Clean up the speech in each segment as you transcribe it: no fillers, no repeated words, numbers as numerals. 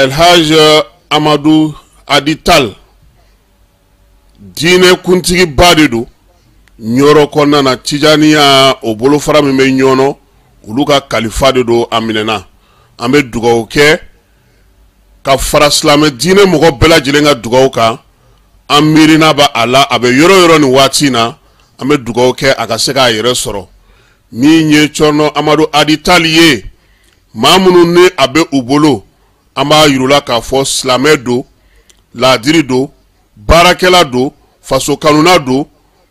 El Hadj Amadou Hady Tall diinɛ kuntigiba de don Ɲɔrɔ kɔnɔna na, Tijaniya o bolofara min bɛ Ɲɔnɔ, olu ka kalifa de don a minɛna. An bɛ dugawu kɛ ka fara silamɛ diinɛ mɔgɔ bɛɛ lajɛlen ka dugawu kan. An miirina b'a a la, a bɛ yɔrɔ yɔrɔ nin waati in na, an bɛ dugawu kɛ a ka se k'a yɛrɛ sɔrɔ. Min ye Cɔrɔnɔ Amadu Hady Tall ye, maa minnu ni a bɛ u bolo, an b'a yir'u la k'a fɔ silamɛ don, laadiri don, baarakɛla don, faso kanuna don,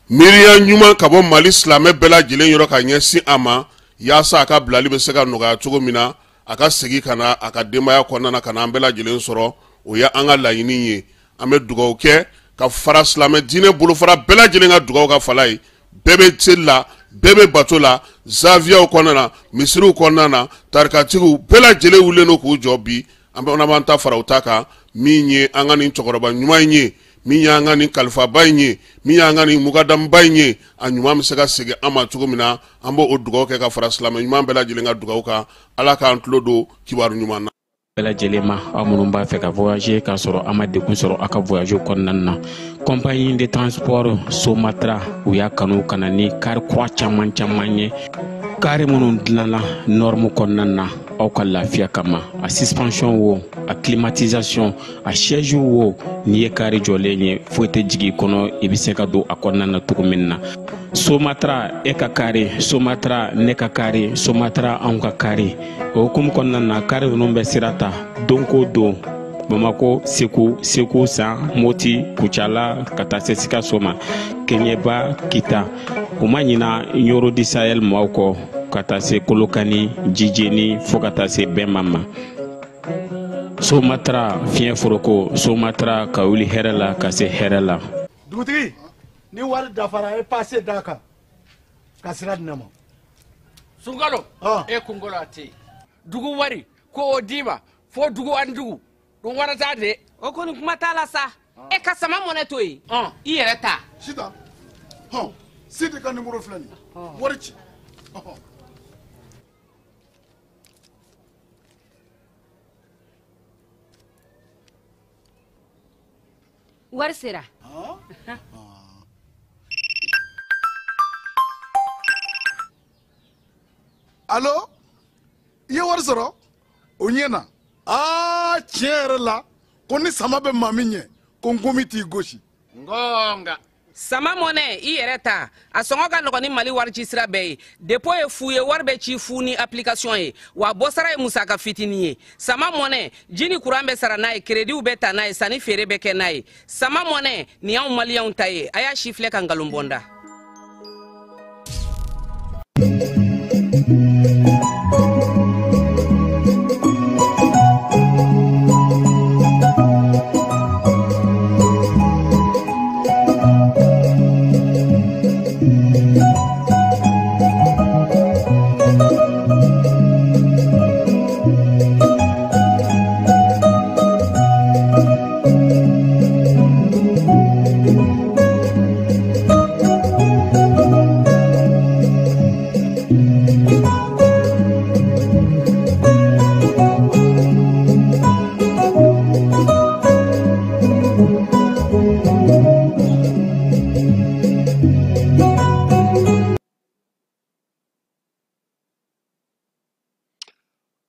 miiriya ɲuman ka bɔ Mali silamɛ bɛɛ lajɛlen yɔrɔ ka ɲɛsin a ma, yaasa a ka bilali bɛ se ka nɔgɔya cogo min na, a ka segin ka na a ka denbaya kɔnɔna na ka na an bɛɛ lajɛlen sɔrɔ. O ye an ka laɲini ye. An bɛ dugawu kɛ ka fara silamɛ diinɛ bolofara bɛɛ lajɛlen ka dugawu ka fala ye. Bɛɛ bɛ seli la, bɛɛ bɛ bato la, zaviyaw kɔnɔna na, misiriw kɔnɔna na, tarikatigiw bɛɛ lajɛlen wulilen don k'u jɔ bi. An bɛ b'an ta fara u ta kan. Min ye an ka nin cɛkɔrɔba ɲuman in ye, min y'an ka nin kalifaba in ye, min y'an ka nin mukadamuba in ye, a ɲuman bɛ se ka segin an ma cogo min na, an b'o dugawu kɛ ka fara silamɛ ɲuman bɛɛ lajɛlen ka dugawu kan. Ala k'an tulo don kibaru ɲuman na. Bɛɛ lajɛlen ma, aw minnu b'a fɛ ka voyager k'a sɔrɔ a ma degun sɔrɔ aw ka voyage kɔnɔna na, compagnie de transport Somatra u y'a kanu ka na ni kari kura caman caman ye, kari minnu dilanna norme kɔnɔna na aw ka lafiya kama. A suspension wo, a climatisation, a siège wo, n'i ye kari jɔlen ye foyi tɛ jigin i kɔnɔ, i bɛ se ka don a kɔnɔna na cogo min na. Somatra e ka kari, Somatra ne ka kari, Somatra anw ka kari. O hukumu kɔnɔna na, kari ninnu bɛ sira ta don ko don Bamako, Segu, Segu San, Moti, Kucala ka taa se Sikaso ma, Keɲeba, Kita. U ma ɲina Ɲoro du Sahel maaw kɔ ka taa se Kolokani, Jijeni fo ka taa se Bɛnma ma. Somatra fiɲɛ foroko, Somatra ka wuli hɛrɛ la ka se hɛrɛ la. Dugutigi, ni wari dafara, e passe d'a kan ka sira di ne ma. Sunkalo, e kunkolo a tɛ yen. Dugu wari ko o d'i ma fo dugu ani dugu dun wara t'a de. O kɔni kuma t'a la sa. E ka sama mɔnɛ to yen, i yɛrɛ ta. Sitan, hɔn, Sidi ka nimoro filɛ nin ye, wari ci. Wari sera. Alo, i ye wari sɔrɔ? O ɲɛna. Aa, tiɲɛ yɛrɛ la, ko ni sama bɛ maa min ɲɛ, ko nkomi t'i gosi. Ngonga. Sama mɔnɛ, i yɛrɛ ta. A sɔngɔ ka nɔgɔn ni Mali wari ci sira bɛɛ ye. Dépôt ye fu ye, wari bɛ ci fu ni application ye, wa bɔsara ye musaka fitinin ye. Sama mɔnɛ, ji ni kuran bɛ sara n'a ye, créditw bɛ ta n'a ye, sanni feere bɛ kɛ n'a ye. Sama mɔnɛ nin y'anw maliyɛnw ta ye. A y'a si filɛ ka nkalon bɔ n da.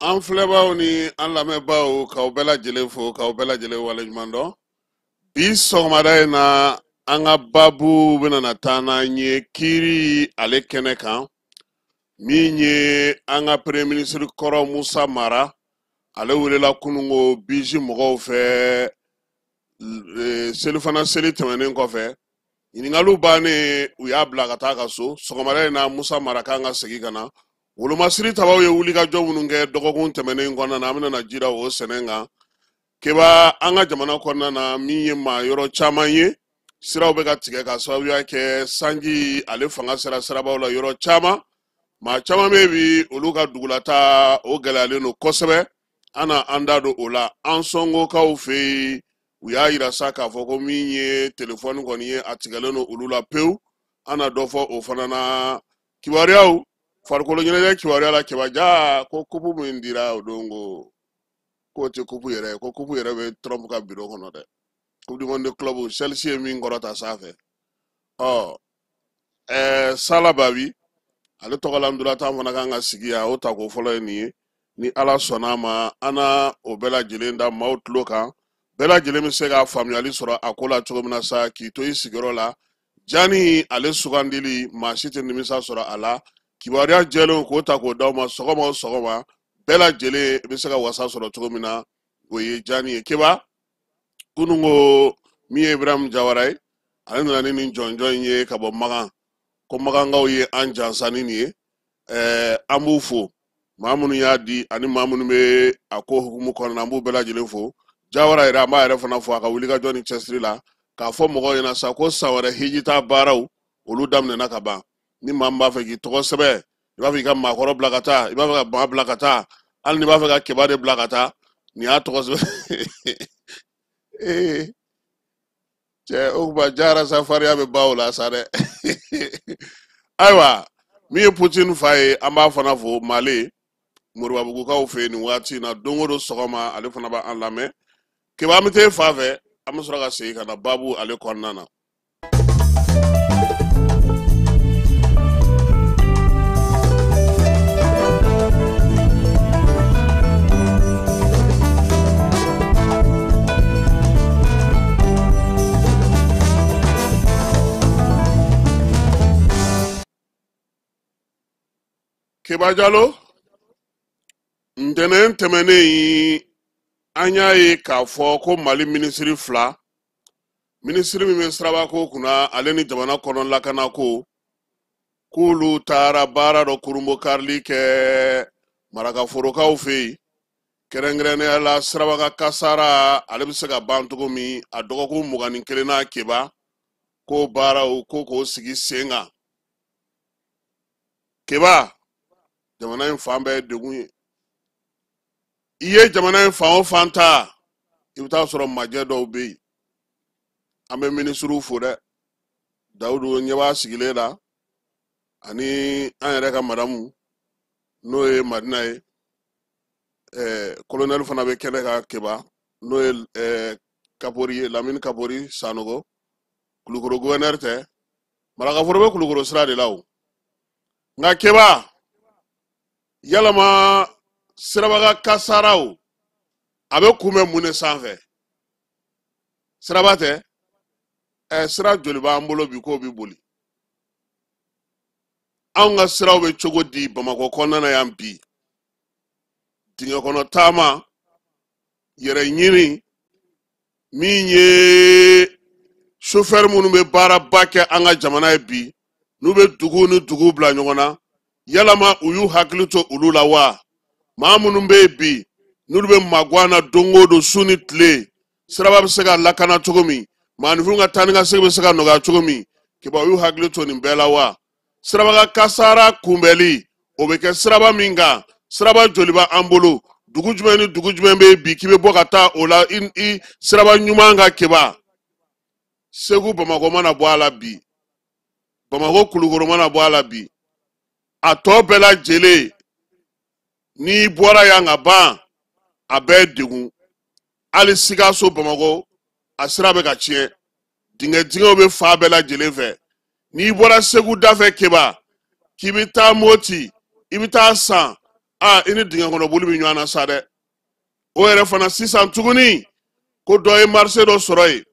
An filɛbaaw ni an lamɛnbaaw, k'aw bɛɛ lajɛlen fo, k'aw bɛɛ lajɛlen waleɲuman dɔn. Bi sɔgɔmada in na, An ka baabu bɛna na taa n'an ye kiiri ale kɛnɛ kan, min ye an ka premier ministre kɔrɔ Musa Mara, ale welela kununko biji mɔgɔw fɛ selifana seli tɛmɛnen kɔfɛ. Ɲininkaliw bannen, u y'a bila ka taa ka so. Sɔgɔmada in na, Musa Mara kan ka segin ka na. Wolomasiri tabaw ye wulikajɔ minnu kɛ dɔgɔkun tɛmɛnen kɔnɔna na, an bɛna na jira o sɛnɛ kan. Keba, an ka jamana kɔnɔna na, min ye maa yɔrɔ caman ye, siraw bɛ ka tigɛ ka sababuya kɛ sanji ale fanga sera sirabaw la yɔrɔ caman. Maa caman bɛ bi, olu ka dugulata o gɛlɛyalen don kosɛbɛ. An na an da don o la. An sɔngokaw fɛ yen, u y'a yira sa k'a fɔ ko min ye telefɔni kɔni ye, a tigɛlen don olu la pewu. An na dɔ fɔ o fana na. Kibaruyaw, farikolo ɲɛnajɛ kibaruya la, Keba ko kupu min dira o don, ko k'o tɛ kupu yɛrɛ ye, ko kupu yɛrɛ bɛ Trump ka biro kɔnɔ dɛ. Coupe du monde club, Chelsea ye min kɔrɔta sanfɛ, ɔ Sala Babi ale tɔgɔla ntolantan fana kan ka sigi yan. O tako fɔlɔ ye nin ye. Ni Ala sɔnna a ma, an na o bɛɛ lajɛlen da maaw tulo kan, bɛɛ lajɛlen bɛ se ka faamuyali sɔrɔ a ko la cogo min na sa, k'i to i sigiyɔrɔ la. Jani ale sugandili, maa si tɛ nimisa sɔrɔ a la. Kibaruya jɛlenw k'o ta k'o d'aw ma sɔgɔma o sɔgɔma, bɛɛ lajɛlen bɛ se ka wasa sɔrɔ cogo min na, o ye jani ye. Keba, kununko min ye Ibrahim Jawara ye, ale nana ni nin jɔnjɔn in ye ka bɔ Makan, ko Makankaw ye an jansa ni nin ye. An b'u fo, maa minnu y'a di ani maa minnu bɛ a ko hukumu kɔnɔna, an b'u bɛɛ lajɛlen fo. Jawara yɛrɛ, an b'a yɛrɛ fana fo a ka wulikajɔ ni cɛsiri la, k'a fɔ mɔgɔw ɲɛna sa ko san wɛrɛ hijita baaraw olu daminɛna ka ban. Ni maa min b'a fɛ k'i tɔgɔ sɛbɛn, i b'a fɛ k'i ka maakɔrɔ bila ka taa, i b'a fɛ ka maa bila ka taa, hali n'i b'a fɛ ka Keba de bila ka taa, nin y'a tɔgɔ sɛbɛn. Ee cɛ, o kuma jara sa, fariya bɛ ban o la sa dɛ. Ayiwa, min ye Putin fa ye, an b'a fana fo Mali Moribabugukaw fɛ yen nin waati in na. Don o don sɔgɔma, ale fana b'an lamɛn. Keba, an bɛ taa e fan fɛ, an bɛ sɔrɔ ka segin ka na baabu ale kɔnɔna na. Keba Jalo, ntɛnɛn tɛmɛnen, an y'a ye k'a fɔ ko Mali minisiri fila, minisiri min bɛ sirabako kunna ale ni jamana kɔnɔ lakanako, k'olu taara baara dɔ kurunbokarili kɛ Marakaforokaw fɛ yen, kɛrɛnkɛrɛnnenya la sirabaka kasara ale bɛ se ka ban cogo min a dɔgɔkun 21 na. Keba, k'o baaraw ko k'o sigi sen kan. Keba, jamana in fan bɛɛ ye degun ye. I ye jamana in fan o fan ta, i bɛ taa sɔrɔ majɛ dɔw bɛ yen. An bɛ minisiriw fo dɛ. Dawudu ɲɛ b'a sigilen la, ani an yɛrɛ ka madamu n'o ye Madina ye. Kolonɛli fana bɛ kɛnɛ kan Keba, n'o ye Kapori ye, Lamini Kapori Sanogo, Kulukoro guvɛnɛri tɛ. Marakaforo bɛ Kulukoro sira de la o. Nka Keba, yalama sirabaga kasaraw a bɛ kunbɛn mun de sanfɛ? Siraba tɛ? Sira joli b'an bolo bi k'o bɛ boli? Anw ka siraw bɛ cogo di Bamakɔ kɔnɔna na yan bi? Dingɛ kɔnɔ taama, yɛrɛ ɲini, min ye sofɛri minnu bɛ baaraba kɛ an ka jamana ye bi, n'u bɛ duguw ni duguw bila ɲɔgɔn na, yalama u y'u hakili to olu la wa? Maa minnu bɛ yen bi, n'olu bɛ maguwan na don o don, su ni tile, siraba bɛ se ka lakana cogo min, maaninfinw ka taa ni ka segin bɛ se ka nɔgɔya cogo min, Keba, u y'u hakili to nin bɛɛ la wa? Siraba kasara kunbɛli, o bɛ kɛ siraba min kan, siraba joli b'an bolo? Dugu jumɛn ni dugu jumɛn bɛ yen bi k'i bɛ bɔ ka taa o la i siraba ɲuman kan? Keba, Segu Bamakɔ mana bɔ a la bi, Bamakɔ Kulukoro mana bɔ a la bi, a tɔ bɛɛ lajɛlen, n'i bɔra yan ka ban, a bɛɛ degun. Hali Sikaso Bamakɔ, a sira bɛ ka tiɲɛ, dingɛ dingɛw bɛ fan bɛɛ lajɛlen fɛ. N'i bɔra Segu da fɛ Keba, k'i bɛ taa Moti, i bɛ taa San, a i ni dingɛ kɔnɔ boli bɛ ɲɔgɔn na sa dɛ. O yɛrɛ fana sisan tuguni, ko dɔ ye marché dɔ sɔrɔ yen,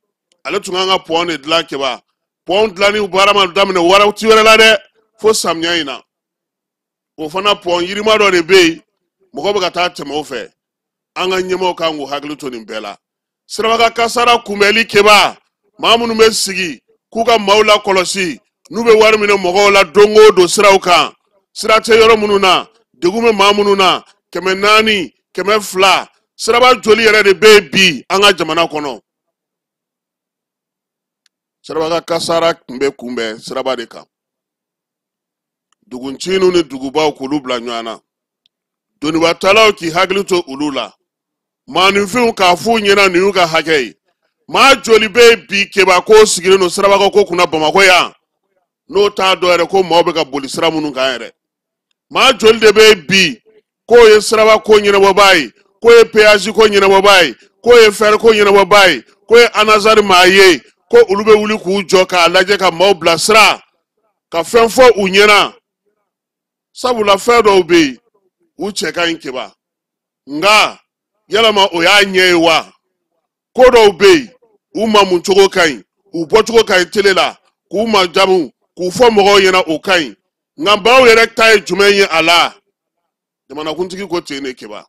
Ale tun kan ka pɔn de dilan Keba. Pɔn dilanni baara ma daminɛ waati wɛrɛ la dɛ, fo samiya in na. O fana pɔn yirima dɔ de bɛ yen, mɔgɔ bɛ ka taa tɛmɛ o fɛ. An ka ɲɛmaaw kan k'u hakili to nin bɛɛ la. Sirabakan kasara kunbɛli Keba, maa minnu bɛ sigi k'u ka maaw lakɔlɔsi, n'u bɛ wari minɛ mɔgɔw la don o don siraw kan, sira tɛ yɔrɔ minnu na, degun bɛ maa minnu na, 400, 200, siraba joli yɛrɛ de bɛ yen bi an ka jamana kɔnɔ. Sirabakan kasara tun bɛ kunbɛn siraba de kan. Duguncininw ni dugubaw k'olu bila ɲɔgɔn na. Donibatalaw k'i hakili to olu la. Maaninfinw k'a f'u ɲɛna nin y'u ka hakɛ ye. Maa joli bɛ yen bi Keba k'o sigilen don sirabako ko kunna Bamakɔ yan, n'o t'a dɔn yɛrɛ ko maaw bɛ ka boli sira minnu kan yɛrɛ. Maa joli de bɛ yen bi k'o ye siraba ko ɲɛnabɔbaa ye, k'o ye péage ko ɲɛnabɔbaa ye, k'o ye fɛrɛ ko ɲɛnabɔbaa ye, k'o ye anazari maa ye, ko olu bɛ wuli k'u jɔ k'a lajɛ ka maaw bilasira, ka fɛn fɔ u ɲɛna. Sabula fɛn dɔw bɛ yen, u cɛ ka ɲi Keba, nka yalama o y'a ɲɛ ye wa? Ko dɔw bɛ yen, u mamu cogo ka ɲi, u bɔcogo ka ɲi tele la, k'u majamu, k'u fɔ mɔgɔw ɲɛna o ka ɲi, nka baw yɛrɛ ta ye jumɛn ye a la? Jamanakuntigi ko ten de Keba,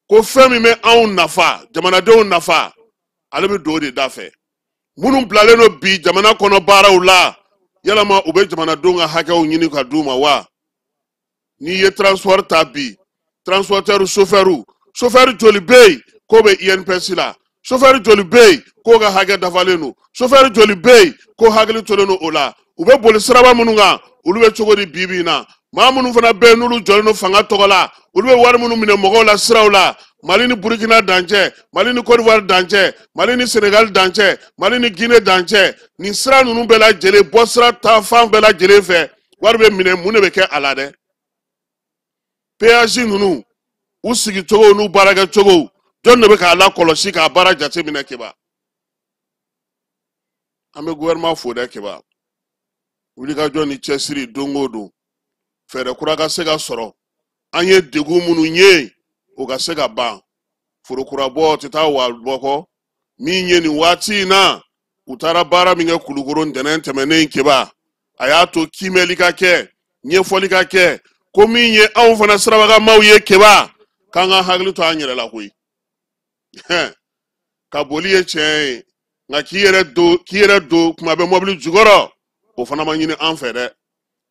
ko fɛn min bɛ anw nafa, jamanadenw nafa, ale bɛ don o de da fɛ. Minnu bilalen don bi jamana kɔnɔ baaraw la, yalama u bɛ jamanadenw ka hakɛw ɲini ka d'u ma wa? N'i ye transport ta bi, transporteur, chauffeur, chauffeur joli bɛ yen k'o bɛ INPS la? Chauffeur joli bɛ yen k'o ka hakɛ dafalen don? Chauffeur joli bɛ yen k'o hakili tolen don o la? U bɛ boli siraba minnu kan, olu bɛ cogo di bi bi in na? Maa minnu fana bɛ yen n'olu jɔlen don fanga tɔgɔ la, olu bɛ wari minnu minɛ mɔgɔw la siraw la, Mali ni Burukina dancɛ, Mali ni Côte d'Ivoire dancɛ, Mali ni Sénégal dancɛ, Mali ni Guinée dancɛ, nin sira ninnu bɛɛ lajɛlen, bɔ sira ta fan bɛɛ lajɛlen fɛ, wari bɛ minɛ, mun de bɛ kɛ a la dɛ? Péage ninnu, u sigicogo n'u baarakɛcogo, jɔn de bɛ k'a lakɔlɔsi k'a baara jateminɛ Keba? An bɛ gouvernement fo dɛ Keba. Wulikajɔ ni cɛsiri don o don, fɛɛrɛ kura ka se ka sɔrɔ, an ye degun minnu ye, o ka se ka ban. Forokurabɔ tɛ taa wa bɔ kɔ. Min ye nin waati in na, u taara baara min kɛ Kulukoro ntɛnɛn tɛmɛnen Keba, a y'a to kiimɛli ka kɛ, ɲɛfɔli ka kɛ, ko min ye anw fana sirabakamaw ye Keba, k'an ka hakili to an yɛrɛ la koyi. Ka boli ye tiɲɛ ye, nka k'i yɛrɛ don kuma bɛ mɔbili jukɔrɔ, o fana ma ɲini an fɛ dɛ.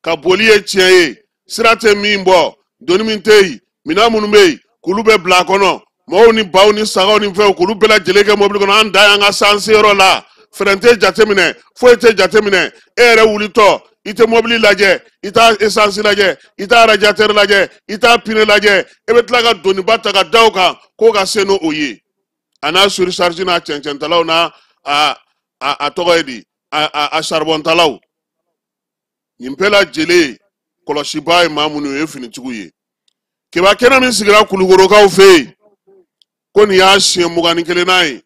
Ka boli ye tiɲɛ ye, sira tɛ min bɔ, doni min tɛ yen, minɛn minnu bɛ yen, k'olu bɛɛ bila a kɔnɔ, mɔgɔw ni baw ni sagaw ni fɛnw, k'olu bɛɛ lajɛlen kɛ mɔbili kɔnɔ, an dan y'an ka san se yɔrɔ la. Fɛrɛn tɛ jateminɛ, foyi tɛ jateminɛ, e yɛrɛ wulitɔ, i tɛ mɔbili lajɛ, i t'a esansi lajɛ, i t'a radiateur lajɛ, i t'a pneu lajɛ, e bɛ tila ka doniba ta ka da o kan k'o ka se n'o ye. A n'a surcharge n'a cɛncɛntalaw n'a a tɔgɔ ye di, a charbon-talaw. Nin bɛɛ lajɛlen kɔlɔsibaa ye maa minnu ye, o ye finitigiw ye. Keba kɛnɛ min sigira Kulukorokaw fɛ yen, ko nin y'a siɲɛ 21nan ye.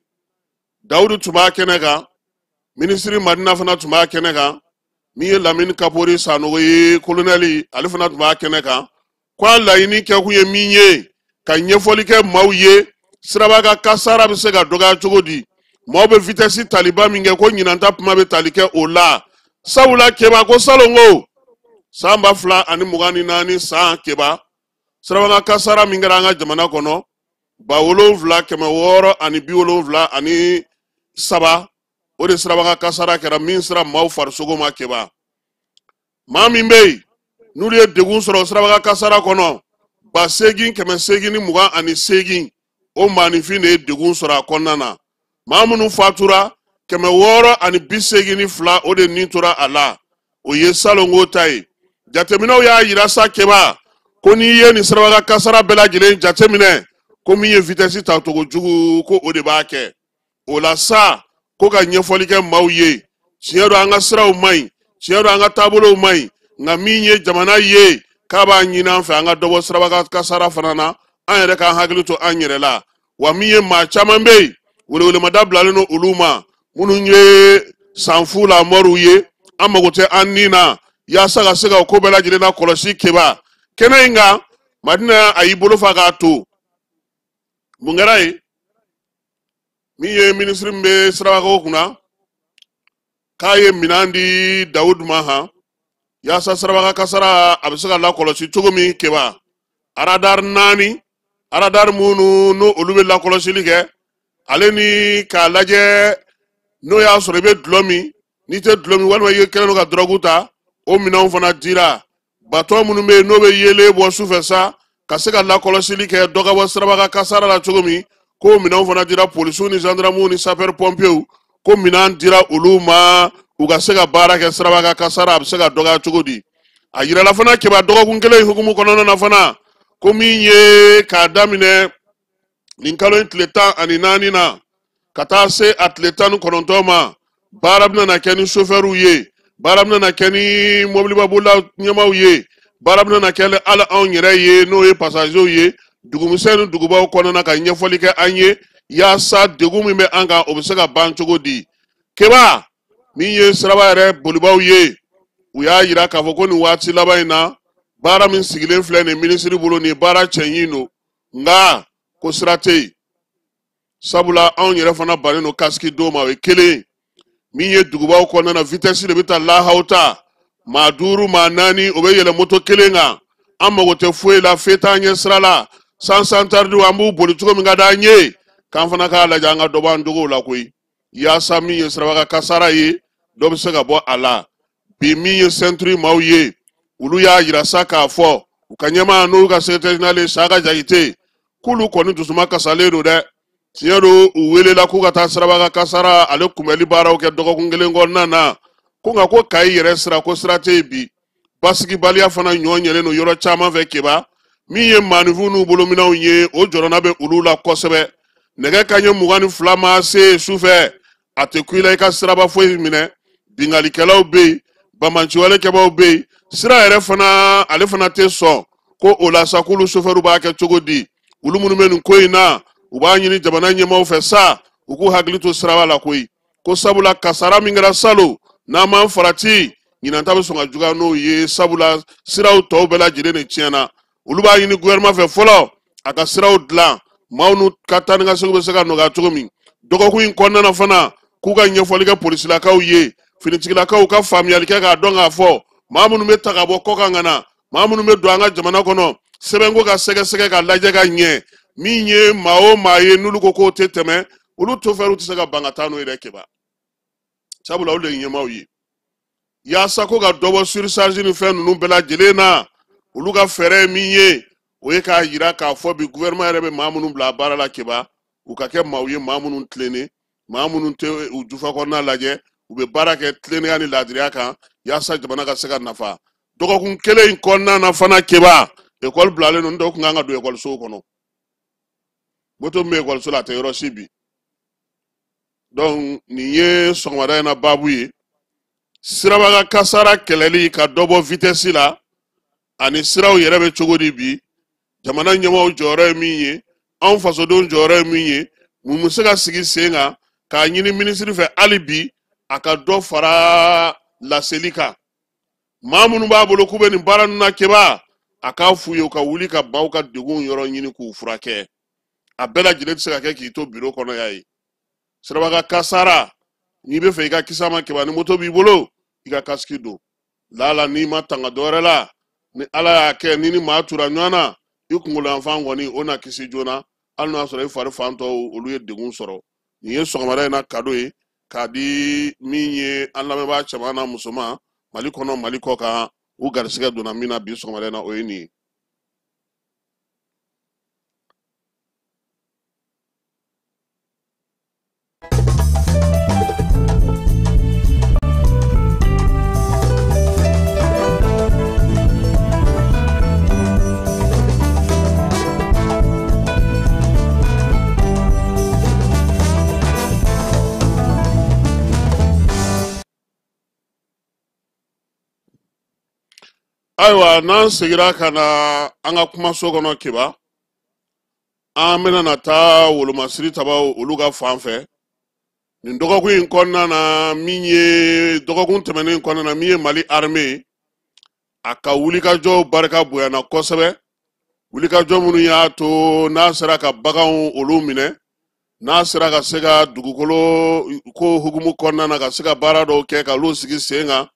Dawudu tun b'a kɛnɛ kan, minisiri Madina fana tun b'a kɛnɛ kan, min ye Lamini Kapori Sanogo ye, kolonɛli, ale fana tun b'a kɛnɛ kan. Ko a laɲini kɛkun ye min ye, ka ɲɛfɔli kɛ maaw ye, siraba ka kasara bɛ se ka dɔgɔya cogo di, maaw bɛ vitesse taliba min kɛ, ko ɲinan ta kuma bɛ tali kɛ o la. Sabula Keba ko salongo san 2024 san Keba, siraba ka kasara min kɛra an ka jamana kɔnɔ, 7673, o de siraba ka kasara kɛra min sera maaw farisogo ma Keba. Maa min bɛ yen n'olu ye degun sɔrɔ siraba ka kasara kɔnɔ, 8828, o maaninfin de ye degun sɔrɔ a kɔnɔna na. Maa minnu fatura, 682, o de nin tora a la, o ye salongo ta ye. Jateminɛw y'a yira sa Keba, ko n'i ye nin siraba ka kasara bɛɛ lajɛlen jateminɛ, ko min ye vitesse tacogo jugu, ko o de b'a kɛ. O la sa, ko ka ɲɛfɔli kɛ maaw ye, tiɲɛ don an ka siraw man ɲi, tiɲɛ don an ka taabolow man ɲi, nka min ye jamana ye, k'a b'a ɲini an fɛ an ka dɔ bɔ siraba ka kasara fana na, an yɛrɛ k'an hakili to an yɛrɛ la. Wa min ye maa caman bɛ yen, welewelemada bilalen don olu ma, minnu ye sanfu la mɔriw ye, an mago tɛ an ni na, yaasa ka se ka ko bɛɛ lajɛlen na kɔlɔsi Keba. Kɛnɛ in kan, Madina a y'i bolo fa k'a to. Mun kɛra yen? Min ye minisiri min bɛ sirabako kunna, K'a ye minɛn di Dawudu ma han, yaasa sirabakan kasara a bɛ se ka lakɔlɔsi cogo min. Keba, aradari 4, aradari minnu n'o olu bɛ lakɔlɔsili kɛ, ale ni k'a lajɛ n'o y'a sɔrɔ i bɛ dulɔ min, n'i tɛ dulɔ min walima i kɛlen don ka dɔrɔgu ta, o minɛnw fana dira. Bato minnu bɛ yen n'o bɛ yeelen bɔ sufɛ sa, ka se ka lakɔlɔsili kɛ dɔ ka bɔ sirabakan kasara la cogo min, k'o minɛnw fana dira polisiw ni gendarmew ni sapeur pompiers, ko minɛn dira olu ma u ka se ka baara kɛ sirabakan kasara a bɛ se ka dɔgɔya cogo di. A yirala fana Keba, dɔgɔkun kelen hukumu kɔnɔna na fana, ko min ye k'a daminɛ nin kalo in tile 14 na ka taa se a tile 19 ma, baara bɛna na kɛ ni sofɛriw ye, baara bɛna na kɛ ni mɔbilibabolila ɲɛmaaw ye, baara bɛna na kɛ hali anw yɛrɛ ye n'o ye passagerw ye, dugumisɛn ni dugubaw kɔnɔna, ka ɲɛfɔli kɛ an ye yaasa degun min bɛ an kan, o bɛ se ka ban cogo di. Keba, min ye siraba yɛrɛ bolibaw ye, u y'a yira k'a fɔ ko nin waati laban in na, baara min sigilen filɛ nin minisiri bolo, nin baara cɛɲi don, nka ko sira tɛ yen, sabula anw yɛrɛ fana bannen don kasiki don ma. O ye kelen min ye dugubaw kɔnɔna na, vitesse de bɛ taa lahaw ta, maa 5, maa 4, o bɛ yɛlɛ moto kelen kan. An mago tɛ foyi la, fe t'an ɲɛ sira la, sens interdit an b'u boli cogo min ka d'an ye. K'an fana k'a lajɛ an ka dɔ bɔ an jogow la koyi, yaasa min ye sirabakan kasara ye, dɔ bɛ se ka bɔ a la. Bi min ye ceinture maaw ye, olu y'a yira sa k'a fɔ u ka ɲɛmaa n'u ka secrétaire général ye Saka Jakite, k'olu kɔni dusuma kasalen don dɛ. Tiɲɛ don, u welela k'u ka taa sirabakan kasara ale kunbɛli baaraw kɛ dɔgɔkun kelen kɔnɔna na, ko nka ko Kayi yɛrɛ sira, ko sira tɛ yen bi. Basigibaliya fana ɲɔ ɲɛlen don yɔrɔ caman fɛ. Keba, min ye maaninfinw n'u bolominɛnw ye, o jɔrɔna bɛ olu la kosɛbɛ. Nɛgɛ kanɲɛ 22 ma se sufɛ, a tɛ ku i la i ka siraba foyi minɛ. Binkannikɛlaw bɛ yen, banbaanciwalekɛbaaw bɛ yen, sira yɛrɛ fana ale fana tɛ sɔn. Ko o la sa, k'olu sofɛriw b'a kɛ cogo di? Olu minnu bɛ nin ko in na, u b'a ɲini jamana ɲɛmaaw fɛ sa, u k'u hakili to siraba la koyi, ko sabula kasara min kɛra salon, n'an m'an farati, ɲinan ta bɛ sɔn ka juguya n'o ye, sabula siraw tɔw bɛɛ lajɛlen de tiɲɛna. Olu b'a ɲini gouvernement fɛ fɔlɔ, a ka siraw dilan, maaw n'u ka taa ni ka segin bɛ se ka nɔgɔya cogo min. Dɔgɔkun in kɔnɔna na fana, k'u ka ɲɛfɔli kɛ polisilakaw ye, finitigilakaw ka faamuyali kɛ k'a dɔn k'a fɔ maa minnu bɛ ta ka bɔ kɔkan ka na, maa minnu bɛ don an ka jamana kɔnɔ, sɛbɛnko ka sɛgɛsɛgɛ ka lajɛ ka ɲɛ. Min ye maa o maa ye n'olu ko k'o tɛ tɛmɛ, olu tofɛriw tɛ se ka ban ka taa n'o ye dɛ Keba, sabula olu de ye ɲɛmaaw ye. Yaasa ko ka dɔ bɔ surcharge ni fɛn ninnu bɛɛ lajɛlen na, olu ka fɛɛrɛ ye min ye, o ye k'a yira k'a fɔ bi gouvernement yɛrɛ bɛ maa minnu bila baara la Keba, u ka kɛ maaw ye, maa minnu tilennen, maa minnu tɛ u jufa kɔnɔna lajɛ, u bɛ baara kɛ tilennenya ni laadiriya kan, yaasa jamana ka se ka nafa. Dɔgɔkun kelen in kɔnɔna na fana Keba, ekɔli bilalen don, dɔw tun kan ka don ekɔlisow kɔnɔ, moto min bɛ ekɔliso la a tɛ yɔrɔ si bi. Donc nin ye sɔgɔmada in na baabu ye, sirabakan kasara kɛlɛli ka dɔ bɔ vitesse la, ani siraw yɛrɛ bɛ cogo di bi, jamana ɲɛmaaw jɔyɔrɔ ye min ye, anw fasodenw jɔyɔrɔ ye min ye, mun bɛ se ka sigi sen kan k'a ɲini minisiri fɛ hali bi a ka dɔ fara laseli kan. Maa minnu b'a bolo k'u bɛ nin baara ninnu na Keba, a k'a f'u ye u ka wuli ka maaw ka degun yɔrɔ ɲini k'u furakɛ. A bɛɛ lajɛlen tɛ se ka kɛ k'i to biro kɔnɔ yan ye. Sirabakan kasara, n'i bɛ fɛ i ka kisi a ma Keba, ni moto b'i bolo, i ka kasiki don. Lala n'i ma tanga dɔwɛrɛ la, ni Ala y'a kɛ ni maa tura ɲɔgɔn na, i kunkolo yanfan kɔni o na kisi joona, hali n'o y'a sɔrɔ i fari fan tɔw olu ye degun sɔrɔ. Nin ye sɔgɔmada in na kado ye k'a di min ye an lamɛnbaa cɛman n'a musoman, Mali kɔnɔ, Mali kɔ kan, u garisɛgɛ donna min na bi sɔgɔmada in na, o ye nin ye. Ayiwa, n'an seginna ka na an ka kumaso kɔnɔ Keba, an bɛna na taa wolomasiri tabaw olu ka fan fɛ nin dɔgɔkun in kɔnɔna na. Min ye dɔgɔkun tɛmɛnen kɔnɔna na, min ye Mali armée a ka wulikajɔw barika bonyana kosɛbɛ, wulikajɔ minnu y'a to n'a sera ka baganw olu minɛ. N'a sera ka se ka dugukolo ko hukumu kɔnɔna na ka se ka baara dɔw kɛ ka olu sigi sen kan,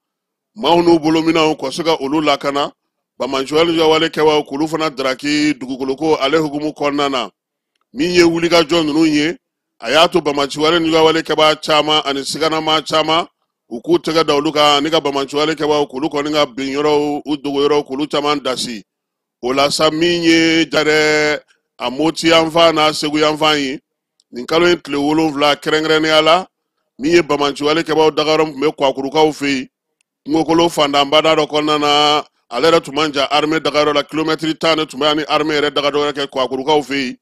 maaw n'u bolominɛnw ka se ka olu lakana, banbaanciwale wale kɛbaaw k'olu fana daraki dugukolo ko ale hukumu kɔnɔna na. Min ye wulikajɔ ninnu ye, a y'a to banbaanciwale wale kɛbaa caman ani siganama caman u k'u tɛgɛ da olu kan, ani ka banbaanciwale kɛbaaw k'olu kɔni ka bin yɔrɔw, u dogo yɔrɔw k'olu caman dasi. O la sa, min ye jarɛ a Moti yanfan n'a Segu yanfan ye, nin kalo in tile 7 kɛrɛnkɛrɛnnenya la, min ye banbaanciwale kɛbaaw dagayɔrɔ min tun bɛ Kwakurukaw fɛ yen, kungokolo fantanbada dɔ kɔnɔna na, ale yɛrɛ tun man jan armée dagayɔrɔ la, kilomɛtiri 10 de tun bɛ ani armée yɛrɛ dagayɔrɔ kɛ Kwakurukaw fɛ yen.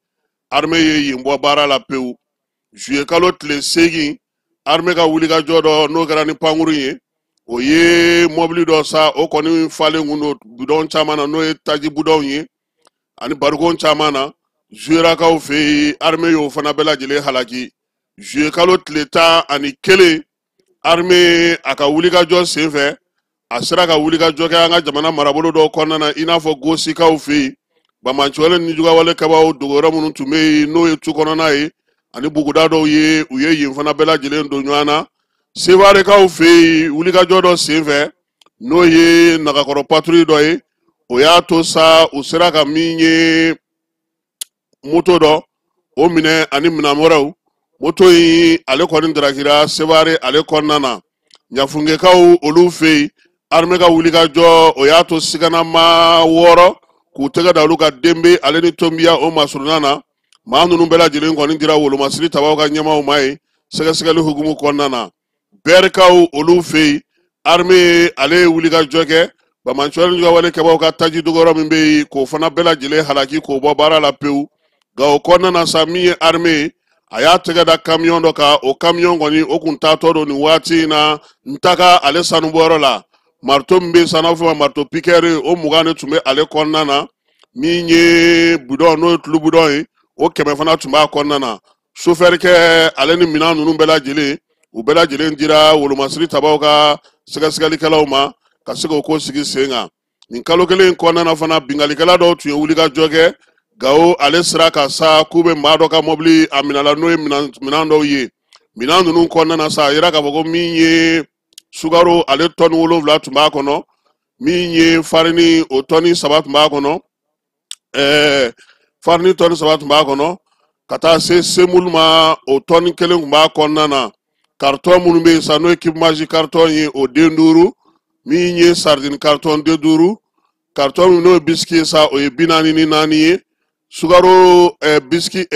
Armée ye yen bɔ baara la pewu. Juillet kalo tile 8, armée ka wulikajɔ dɔ n'o kɛra ni pankuru ye, o ye mɔbili dɔ sa, o kɔni falen kun don bidɔn caman na, n'o ye taji budɔnw ye ani barikon caman na. Zuyerakaw fɛ yen, armée y'o fana bɛɛ lajɛlen halaki. Juillet kalo tile 11, armée a ka wulikajɔ senfɛ, a sera ka wulikajɔ kɛ an ka jamana marabolo dɔw kɔnɔna na, i n'a fɔ Gosikaw fɛ yen, banbaanciwale ni jugawale kɛbaaw dogoyɔrɔ minnu tun bɛ yen, n'o ye tu kɔnɔna ye ani buguda dɔw ye, u ye yen fana bɛɛ lajɛlen don ɲɔgɔn na. Sewarekaw fɛ yen, wulikajɔ dɔ senfɛ, n'o ye nagakɔrɔ patrouille dɔ ye, o y'a to sa u sera ka min ye moto dɔ o minɛ ani minɛn wɛrɛw. Moto in ale kɔni darakira Seware ale kɔnɔna na. Ɲafungekaw olu fɛ yen, armée ka wulikajɔ o y'a to siganama 6 k'u tɛgɛ da olu ka Denbe ale ni Tonbiya o masurunna na. Maa ninnu bɛɛ lajɛlen kɔni dira wolomasiri tabaw ka ɲɛmaaw ma yen sɛgɛsɛgɛli hukumu kɔnɔna na. Bɛrikaw olu fɛ yen, armée ale ye wulikajɔ kɛ banbaanciwale wale kɛbaaw ka taji dogoyɔrɔ min bɛ yen, k'o fana bɛɛ lajɛlen halaki k'o bɔ baara la pewu. Nka o kɔnɔna na sa, min ye armée a y'a tɛgɛ da camion dɔ kan, o camion kɔni o kun taatɔ don nin waati in na Ntaka ale sanubɔyɔrɔ la. Marteau min bɛ yen sa, n'a bɛ f'o ma marteau piqueur, o 20 de tun bɛ ale kɔnɔna na. Min ye bidɔn, n'o ye tulu bidɔn ye, o 100 fana tun b'a kɔnɔna na. Chauffeur kɛ ale ni minɛn ninnu bɛɛ lajɛlen, u bɛɛ lajɛlen dira wolomasiri tabaw ka sɛgɛsɛgɛlikɛlaw ma ka se k'o ko sigi sen kan. Nin kalo kelen in kɔnɔna na fana, binkannikɛla dɔw tun ye wulikajɔ kɛ Gawo ale sira kan sa, k'u bɛ maa dɔ ka mɔbili a minɛ la, n'o ye minɛn dɔw ye. Minɛn ninnu kɔnɔna na sa, a yira k'a fɔ ko min ye sukaro ale tɔni 7 tun b'a kɔnɔ, min ye farini o tɔni 3 tun b'a kɔnɔ, farini tɔni 3 tun b'a kɔnɔ, ka taa se semulu ma o tɔni 1 tun b'a kɔnɔna na. Carton minnu bɛ yen sa, n'o ye cube Maggi carton ye, o den 5, min ye sardine carton den 5, carton min n'o ye biscuit ye sa, o ye 44 ye, sukaro, biscuit,